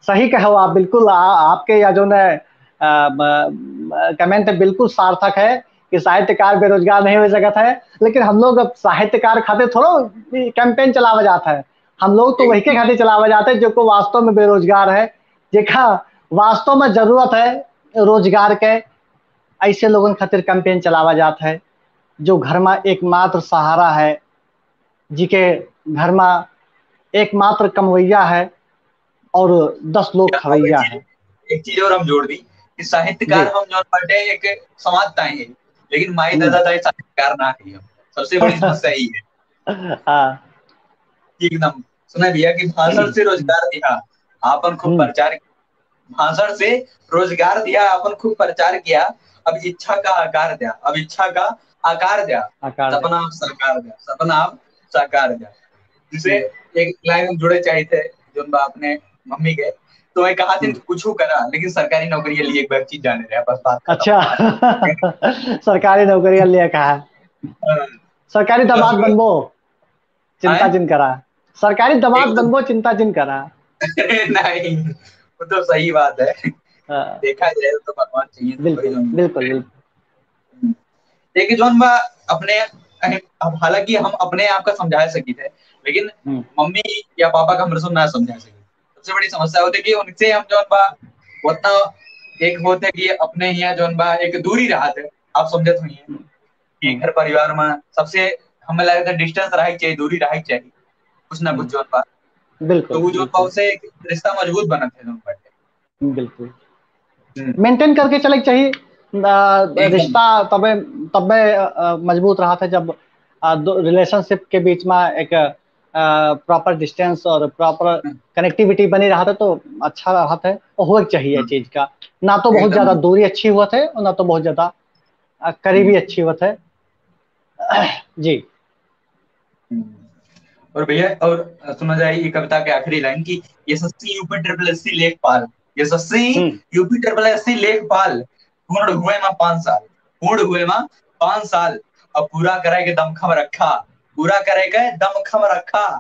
सही कहो आप, बिल्कुल, आ-, आपके या जो ने, अ, म-, म-, comment बिल्कुल सार्थक है कि साहित्यकार बेरोजगार नहीं हो सकत है, लेकिन हम लोग अब साहित्यकार खातिर थोड़ा campaign चलावा जात है। हम लोग तो वही के खातिर चलावा जात है जो को वास्तव में बेरोजगार है, जेका वास्तव में जरूरत है रोजगार के, ऐसे लोगन खातिर campaigन चलावा जात है, जो घर में एकमात्र सहारा है, जिके घर में एकमात्र कमवैया है और दस लोग खवैया है। एक चीज और हम जोड़ दी कि साहित्यकार जी। हम जौन बाटे एक समाज ताई है, लेकिन माई हम्म। दादा ताई साहित्यकार ना है हम। सबसे बड़ी समस्या यही है। हाँ। एकदम। सुना भैया कि भाषण से रोजगार दिया, आपन खूब हम्म। प्रचार, भाषण से रोजगार दिया, आपन खूब प्रचार किया, अब इच्छा का आकार द्या, अब इच्छा का आकार द्या, आकार द्या। सपना आप साकार द्या, सपना आप साकार द्या। जिसे हम्म। एक लाइन जुड़े चाहिए थे, जोन बा अपने मम्मी के, तो मैं कहा थी हम्म। कुछ करा, लेकिन सरकारी नौकरी के लिए एक बार चीज जाने रहे, बस बात खत्म। अच्छा। सरकारी नौकरी के लिए कहा। हाँ। सरकारी दामाद बस बनबो। चिंता आय? जिन करा, सरकारी दामाद एकदम। बनबो, चिंता जिन करा। नहीं, वो तो सही बात है। हाँ। देखा जाए तो भगवान चाहिए तो बिल्कुल, वही हम बिल्कुल, बिल्कुल। हम्म। देखिए, जौन बा अपने, अब हालांकि हम अपने आप का समझा सकी थे, लेकिन हम्म। मम्मी या पापा का हम रसम ना समझा सके। सबसे बड़ी समस्या होती है कि उनसे हम जौन बा उतना एक होते कि अपने यहाँ जौन बा एक दूरी रहा थे, आप समझत हुई हैं। हम्म। कि घर परिवार में सबसे हमें लगे तो distance रहे के चाहिए, दूरी रहे के चाहिए, कुछ ना कुछ हम्म। जौन बा। बिल्कुल, तो वो जौन बा बिल्कुल। उससे एक रिश्ता मजबूत बनत है जौन बाटे। बिल्कुल। हम्म। Maintain करके चले के चाहिए, अ, एकदम। रिश्ता तबे, तबे, अ, मजबूत रहत है जब, अ, दो relationship के बीच में एक, अ, proper distance और proper हम्म। Connectivity बनी रहत है तो अच्छा रहत है और होए के चाहिए हम्म। चीज का। ना तो बहुत एकदम। ज्यादा दूरी अच्छी होत है और ना तो बहुत ज्यादा अ, करीबी हम्म। अच्छी होत है। जी। हम्म। और भैया, और सुना जाए ये कविता के आखिरी लाइन कि यशस्वी यूपी ट्रिपल एससी लेखपाल, यशस्वी हम्म। यूपी ट्रिपल एससी लेखपाल, पूर्ण हुए मा पाँच साल, पूर्ण हुए मा पाँच साल, अब पूरा करे के दमखम रखा, पूरा करे के दमखम रखा,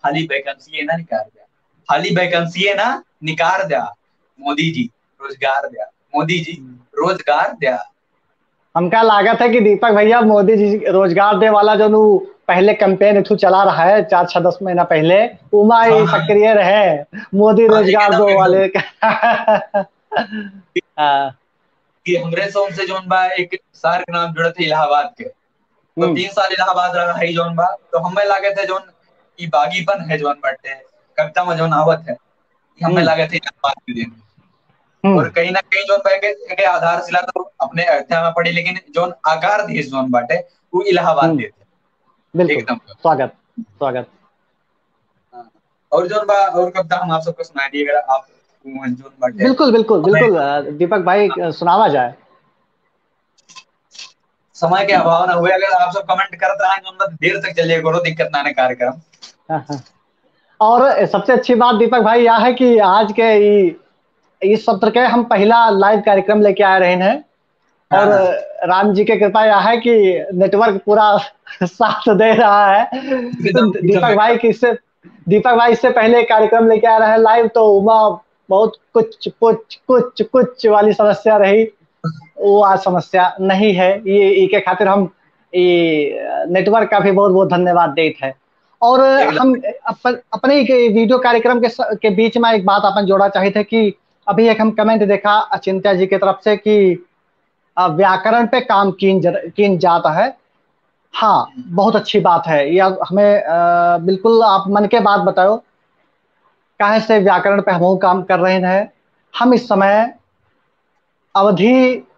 खाली vacancy है ना निकाल दिया, खाली vacancy है ना निकाल दिया, मोदी जी रोजगार दिया, मोदी जी हम्म। रोजगार दिया। हमका लागत है कि दीपक भैया मोदी जी रोजगार दे वाला जो नु पहले campaign इथु चला रहा है चार छह दस महीना पहले, उमा ही हाँ, हाँ। सक्रिय रहे, मोदी हाँ, रोजगार एकदम, दो एकदम। वाले का। हाँ। कि हमरे से उनसे जौन बा एक शहर के नाम जुड़त है इलाहाबाद के, तो हम्म। तीन साल इलाहाबाद रहा है जौन बा, तो हमें लागत है जौन ई बागीपन है जौन बाटे, कविता में जौन आवत है, कि हमें हम्म। लागत है इलाहाबाद के दिन। हम्म। और कहीं ना कहीं जौन बा के, के आधारशिला तो अपने अयोध्या में पड़ी, लेकिन जौन आकार देश जौन बाटे, वो इलाहाबाद हम्म। देश है। बिल्कुल। एकदम। स्वागत, स्वागत। हाँ। और जौन बा, और कविता हम आप सबको सुना दिए, अगर आप जौन बाटे। बिल्कुल, बिल्कुल, बिल्कुल, अ, दीपक भाई, अ, सुनावा जाए। समय के अभाव ना हुए, अगर आप सब comment करत रहें, जौन बा, देर तक चलिए, कोनो दिक्कत ना ने कार्यक्रम। हाँ, हाँ। और सबसे अच्छी बात दीपक भाई यह है कि आज के ई, इस सत्र के हम पहला live कार्यक्रम लेके आए रहे हैं। और हाँ। राम जी के कृपा यह है कि network पूरा साथ दे रहा है। एकदम, तो एकदम, दीपक भाई एकदम। किससे दीपक भाई इससे पहले कार्यक्रम लेके आ रहे हैं live, तो उमा बहुत कुछ, कुछ, कुछ, कुछ वाली समस्या रही, वो आज समस्या नहीं है। ये, इके खातिर हम, ये network का भी बहुत, बहुत धन्यवाद देत है। और एकदम। हम अपन, अपने एक video कार्यक्रम के स-, के बीच में एक बात अपन जोड़ा चाहित है कि अभी एक हम comment देखा अचिंत्या जी की तरफ से कि, अ, व्याकरण पे काम कीन जर-, कीन जाता है। हाँ, बहुत अच्छी बात है। या हमें, अ, बिल्कुल आप मन के बात बताओ, काहे से व्याकरण पे हमहू काम कर रहे हैं। हम इस समय अवधी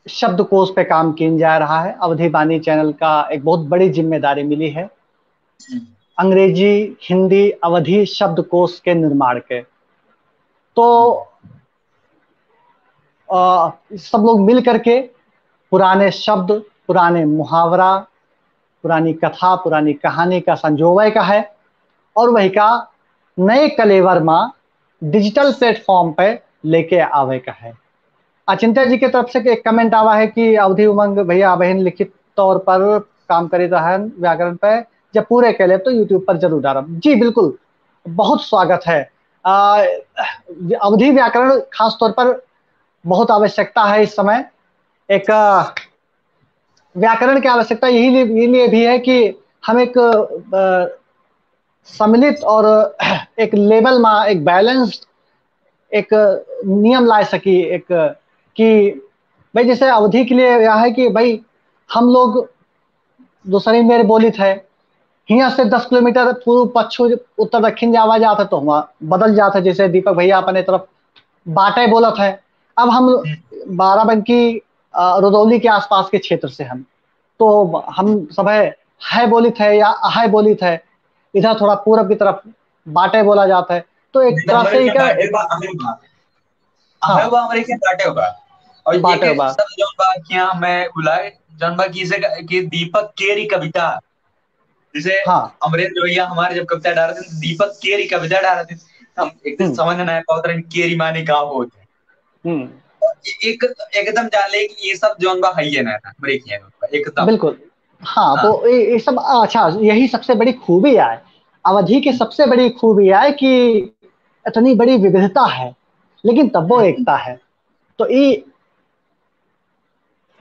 शब्दकोश पे काम कीन जा रहा है। अवधी बानी channel का एक बहुत बड़ी जिम्मेदारी मिली है। हम्म। अंग्रेजी, हिंदी, अवधी शब्दकोश के निर्माण के। तो अ, सब लोग मिल करके पुराने शब्द, पुराने मुहावरा, पुरानी कथा, पुरानी कहानी का संजोवे का है और वही का नए कलेवर मा digital platform पे लेके आवे का है। अचिंत्य जी के तरफ से एक comment आवा है कि अवधी उमंग भैया अबहिन लिखित तौर पर काम करित रहन व्याकरण पे, जब पूरे के लेब तो YouTube पर जरूर डालब। जी बिल्कुल, बहुत स्वागत है। अ, अवधी व्याकरण खास तौर पर बहुत आवश्यकता है इस समय। एक, अ, व्याकरण की आवश्यकता यही लिए, ये लिए भी है कि हम एक, अ, सम्मिलित और एक level मा एक balanced एक नियम ला सकी, एक कि भाई जैसे अवधी के लिए यह है कि भाई हम लोग दूसरी मेर बोलित है, हियाँ से दस किलोमीटर पूर्व, पश्चिम, उत्तर, दक्षिण जावा जात है तो हुआँ बदल जात है। जैसे दीपक भैया अपने तरफ बाटे बोलत है, अब हम बाराबंकी, अ, रुदौली के आसपास के क्षेत्र से हम, तो हम सब है, है बोलित है या है बोलित है, इधर थोड़ा पूरब की तरफ बाटे बोला जात है, तो एक नहीं, तरह से हमरे ही के का बाटे बा, अहम बा। हाँ। अहम बा, हमरे के बाटे बा। और ये बाटे के बा। सब जौन बा कि हाँ, मैं बुलाए, जौन बा कि इसे का-, कि दीपक केरी कविता, जैसे हाँ। अमरेंद्र भैया हमारे जब कविता डालत हैं, तो दीपक केरी कविता डालत हैं, हम एक दिन हम्म। समझ ना पावत रहन, केरी माने का होत है। हम्म। और ए-, एक, एकदम जान ले कि ये सब जौन बा है ये ना, हमरे के यहाँ एकदम। बिल्कुल। हाँ, हाँ। तो ये, ये सब, अच्छा, यही सबसे बड़ी खूबी है, अवधी की सबसे बड़ी खूबी है कि इतनी बड़ी विविधता है, लेकिन तब वो हम्म। एकता है। तो ये,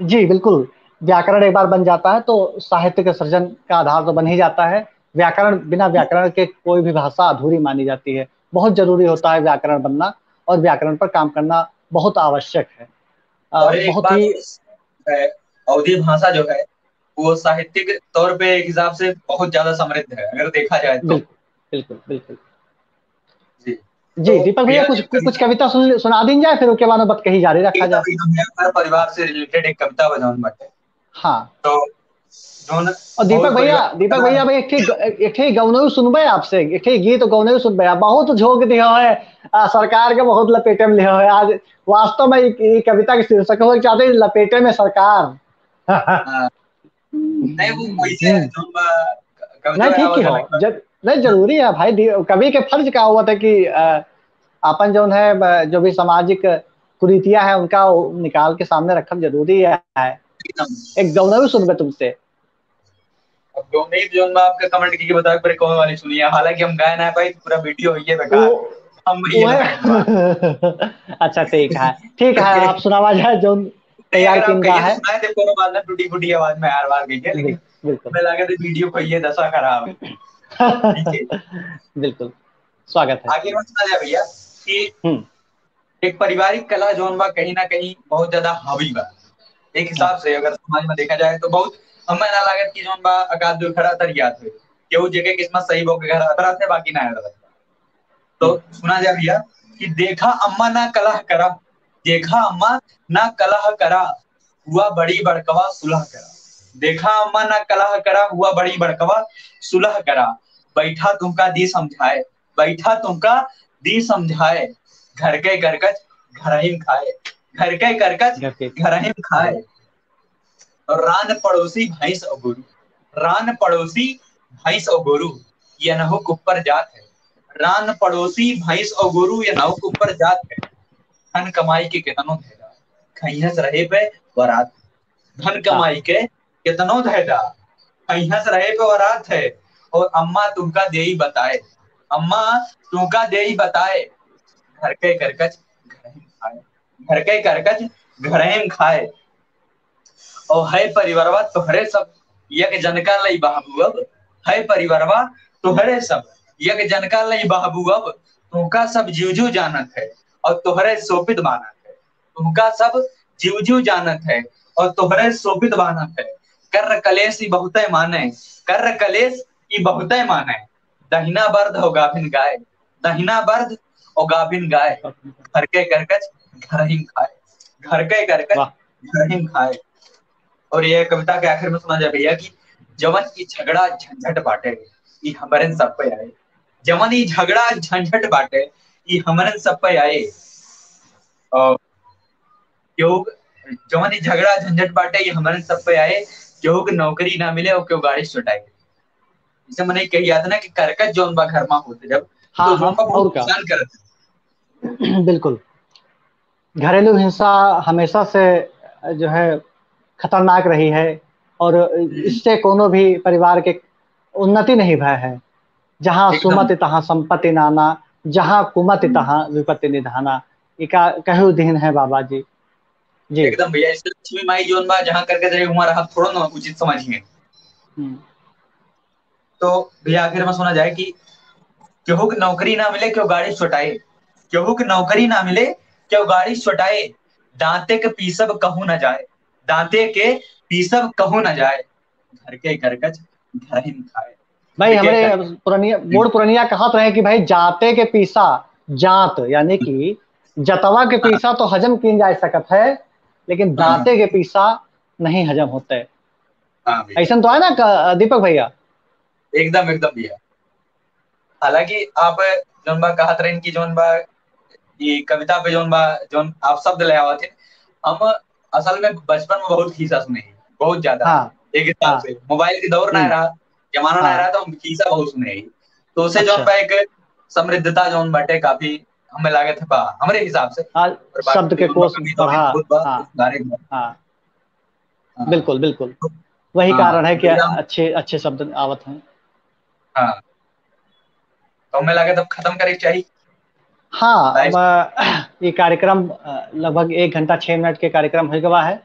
जी बिल्कुल, व्याकरण एक बार बन जाता है तो साहित्य के सृजन का आधार तो बन ही जाता है। व्याकरण, बिना व्याकरण के कोई भी भाषा अधूरी मानी जाती है। बहुत जरूरी होता है व्याकरण बनना, और व्याकरण पर काम करना बहुत आवश्यक है। अ, और एक बहुत बात ही और, अ, अवधी भाषा जो है, वो साहित्यिक तौर पे एक हिसाब से बहुत ज्यादा समृद्ध है, अगर देखा जाए तो। बिल्कुल, बिल्कुल, बिल्कुल। जी। जी, तो दीपक भैया, भैया, कुछ, एक कुछ कविता सुन, सुना दीन जाए, फिर ओके बाद में बात कही जारी रखा एकदम, जाए। एकदम, भैया, घर परिवार से related एक कविता बा जौन बाटे। हाँ। तो जौन और दीपक बहुत भैया, परिवार दीपक भैया, भाई, एक ठे ग-, एक ठे गौनऊ सुनबे आपसे, एक ठे गीत गौनऊ सुनबे आप। बहुत झोंक दिया है, आ, सरकार के बहुत लपेटे में लिया है। आज वास्तव में ई, ई कविता के शीर्षक हो चाहते हैं, लपेटे में सरकार। हाँ। नहीं, वो वैसे है, हम्म। जौन बा, कविता नहीं, में ठीक आवाज ही हो। अलग बा। जब, नहीं, जरूरी है भाई, दी-, कवि के फर्ज का हुआ था कि, अ, अपन जौन है, ब-, जो भी सामाजिक कुरीतियां हैं, उनका निकाल के सामने रखब जरूरी है। एकदम। एक गौनऊ सुनबे तुमसे। अब गौनई जौन बा आपका comment की बतावे पर कौन वाली सुनिए, हालांकि हम गाए ना पाई, पूरा video है ये बेकार। वो, हम ये वो है। अच्छा, ठीक है, ठीक है, आप सुनावा जाए जौन तैयार किन का है। सुनाए थे, कोनो बात ना, टूटी फूटी आवाज में हर बार गई है, लेकिन बिल्कुल। हमें लगा था video को ये दशा खराब है। ठीक है। बिल्कुल, स्वागत है। आगे मैं सुना जाए भैया कि हम्म। एक पारिवारिक कलह जौन बा कहीं ना कहीं बहुत ज्यादा हावी बा। एक हिसाब से अगर समाज में देखा जाए तो बहुत हमें ना लागत कि जौन बा अकाद दुई खड़ा तर याद हुए, केहू जेके किस्मत सही बा ओके घर अतरत है, बाकी ना अतरत। तो सुना जा भैया कि देखा अम्मा ना कलह करा, देखा अम्मा ना कलह करा, हुआ बड़ी बड़कवा सुलह करा। देखा अम्मा ना कलह करा, हुआ बड़ी बड़कवा सुलह करा। बैठा तुमका दी समझाए, बैठा तुमका दी समझाए। घर के करकच घरहिम खाए, घर के करकच घर के घरहिम खाए। और रान पड़ोसी भैंस और गोरू, रान पड़ोसी भैंस और गोरू, ये नहुक ऊपर जात है। रान पड़ोसी भैंस और गोरू, ये नहुक ऊपर जात है। धन कमाई के केतनो धैदा, खैहस रहे पे वरात। धन हाँ। कमाई के केतनो धैदा, खैहस रहे पे वरात है। और अम्मा तुमका देई बताए, अम्मा तुमका देई बताए, घर के करकच घरहिम खाए, घर के करकच घरहिम खाए। और है परिवारवा तोहरे सब, यक जनका लई बहबू अब, है परिवारवा तोहरे सब, यक जनका लई बहबू अब, तुमका सब जीव जीव जानत है और तोहरे सोपित मानत है। तुमका सब जीव जीव जानत है और तोहरे सोपित मानत है। कर कलेश ई बहुते माने, कर कलेश ई बहुते माने। दहिना बर्द हो गाभिन गाय, दहिना बर्द हो गाभिन गाय। घर के करकच घरहिम खाए, घर के करकच वाह। घरहिम खाए। और ये कविता के आखिर में सुना जाए भैया कि जवन की झगड़ा झंझट बाटे, ई हमरन सब पे आए। जवन ई झगड़ा झंझट बाटे, ई हमरन सब पे आए। और केहू, जवन ई झगड़ा झंझट बाटे, ई हमरन सब पे आए। केहू के नौकरी ना मिले और केहू गाड़ी से चोटाए। जैसे मने कही जात ना कि करकट जौन बा घर मा होते जब, हाँ, तो जौन हाँ, बा बहुत और का? नुकसान करत है। बिल्कुल। घरेलू हिंसा हमेशा से जो है खतरनाक रही है और हम्म। इससे कोनो भी परिवार के उन्नति नहीं भय है। जहाँ एकदम। सुमति तहाँ संपत्ति नाना, जहाँ कुमति हम्म। तहाँ विपत्ति निधाना। ई का कहू दिन है बाबा जी। जी। एकदम भैया, इससे लक्ष्मी माई जौन बा, जहाँ करके जाए, वहाँ रहब थोड़ो ना उचित समझिए। हम्म। तो भैया, आखिर में सुना जाए कि केहू के नौकरी ना मिले, केहू गाड़ी चोटाए, केहू के नौकरी ना मिले, केहू गाड़ी चोटाए, दांते के पीसब कहूँ ना जाए, दांते के पीसब कहूँ ना जाए, घर के गरगच घर ही में खाए। भाई, ठीक है, हमरे कर- पुरनिया, बूढ़ पुरनिया कहत रहे कि भाई, जाते के पीसा, जात, यानी कि जतवा के हाँ। पीसा तो हजम कीन जा सकत है, लेकिन हाँ। दांते के पीसा नहीं हजम होते। हाँ भैया। ऐसन तो है ना, क-, दीपक भैया? एकदम, एकदम भैया। हालांकि आप जौन बा कहत रहन कि जौन बा ई कविता पे जौन बा, जौन आप शब्द ले आवत हैं, हम असल में बचपन में बहुत खीसा सुने हैं, बहुत ज्यादा। हाँ, एक हिसाब हाँ। से मोबाइल के दौर ना हम्म। रहा, जमाना ना हाँ। रहा, तो हम खीसा बहुत सुने हैं। तो उसे जौन अच्छा। बा एक समृद्धता जौन बाटे काफी हमें लागत है बा, हमरे हिसाब से। हाँ, और बाकी शब्द के जौन बा कोश कमी तो बढ़ा, बहुत बा, हाँ, सुधारे के बा। हाँ। हाँ। बिल्कुल, बिल्कुल। वही हाँ, कारण है कि भैया। अच्छे, अच्छे शब्द आवत हैं। हाँ। तो हमें लगे तब खत्म करे के चाही। हाँ, भाई। अब, ये कार्यक्रम, अ, लगभग एक घंटा छह मिनट के कार्यक्रम हो गवा है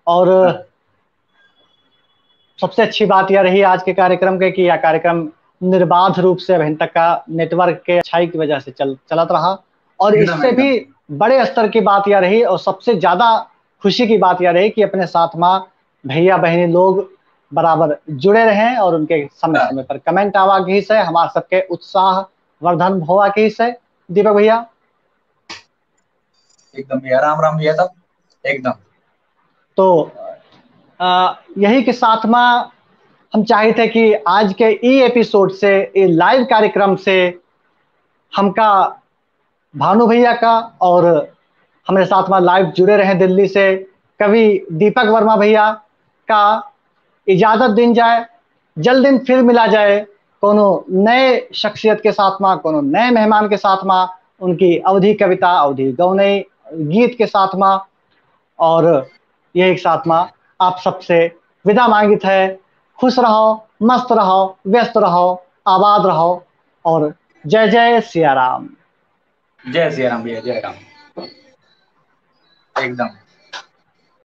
और हाँ। सबसे अच्छी बात यह रही आज के कार्यक्रम के कि यह कार्यक्रम निर्बाध रूप से अभिन तक का network के अच्छाई की वजह से चल, चलत रहा और एकदम, इससे एकदम। भी बड़े स्तर की बात यह रही और सबसे ज्यादा खुशी की बात यह रही कि अपने साथ मा भैया बहनी लोग बराबर जुड़े रहें और उनके समय हाँ। समय पर comment आवा की से हमार सबके उत्साह वर्धन होवा की से। दीपक भैया। एकदम भैया, राम राम भैया, तब एकदम। तो, आ, यही के साथ मा हम चाहित है कि आज के ई episode से, ई live कार्यक्रम से हमका भानु भैया का और हमरे साथ मा live जुड़े रहे दिल्ली से कवि दीपक वर्मा भैया का इजाजत दिन जाए। जल्द दिन फिर मिला जाए कोनो नए शख्सियत के साथ मा, कोनो नए मेहमान के साथ मा, उनकी अवधी कविता, अवधी गौनई गीत के साथ मा। और यही के साथ मा आप सबसे विदा मांगित है। खुश रहो, मस्त रहो, व्यस्त रहो, आबाद रहो और जय जय सिया राम। जय सिया राम भैया, जय राम। एकदम।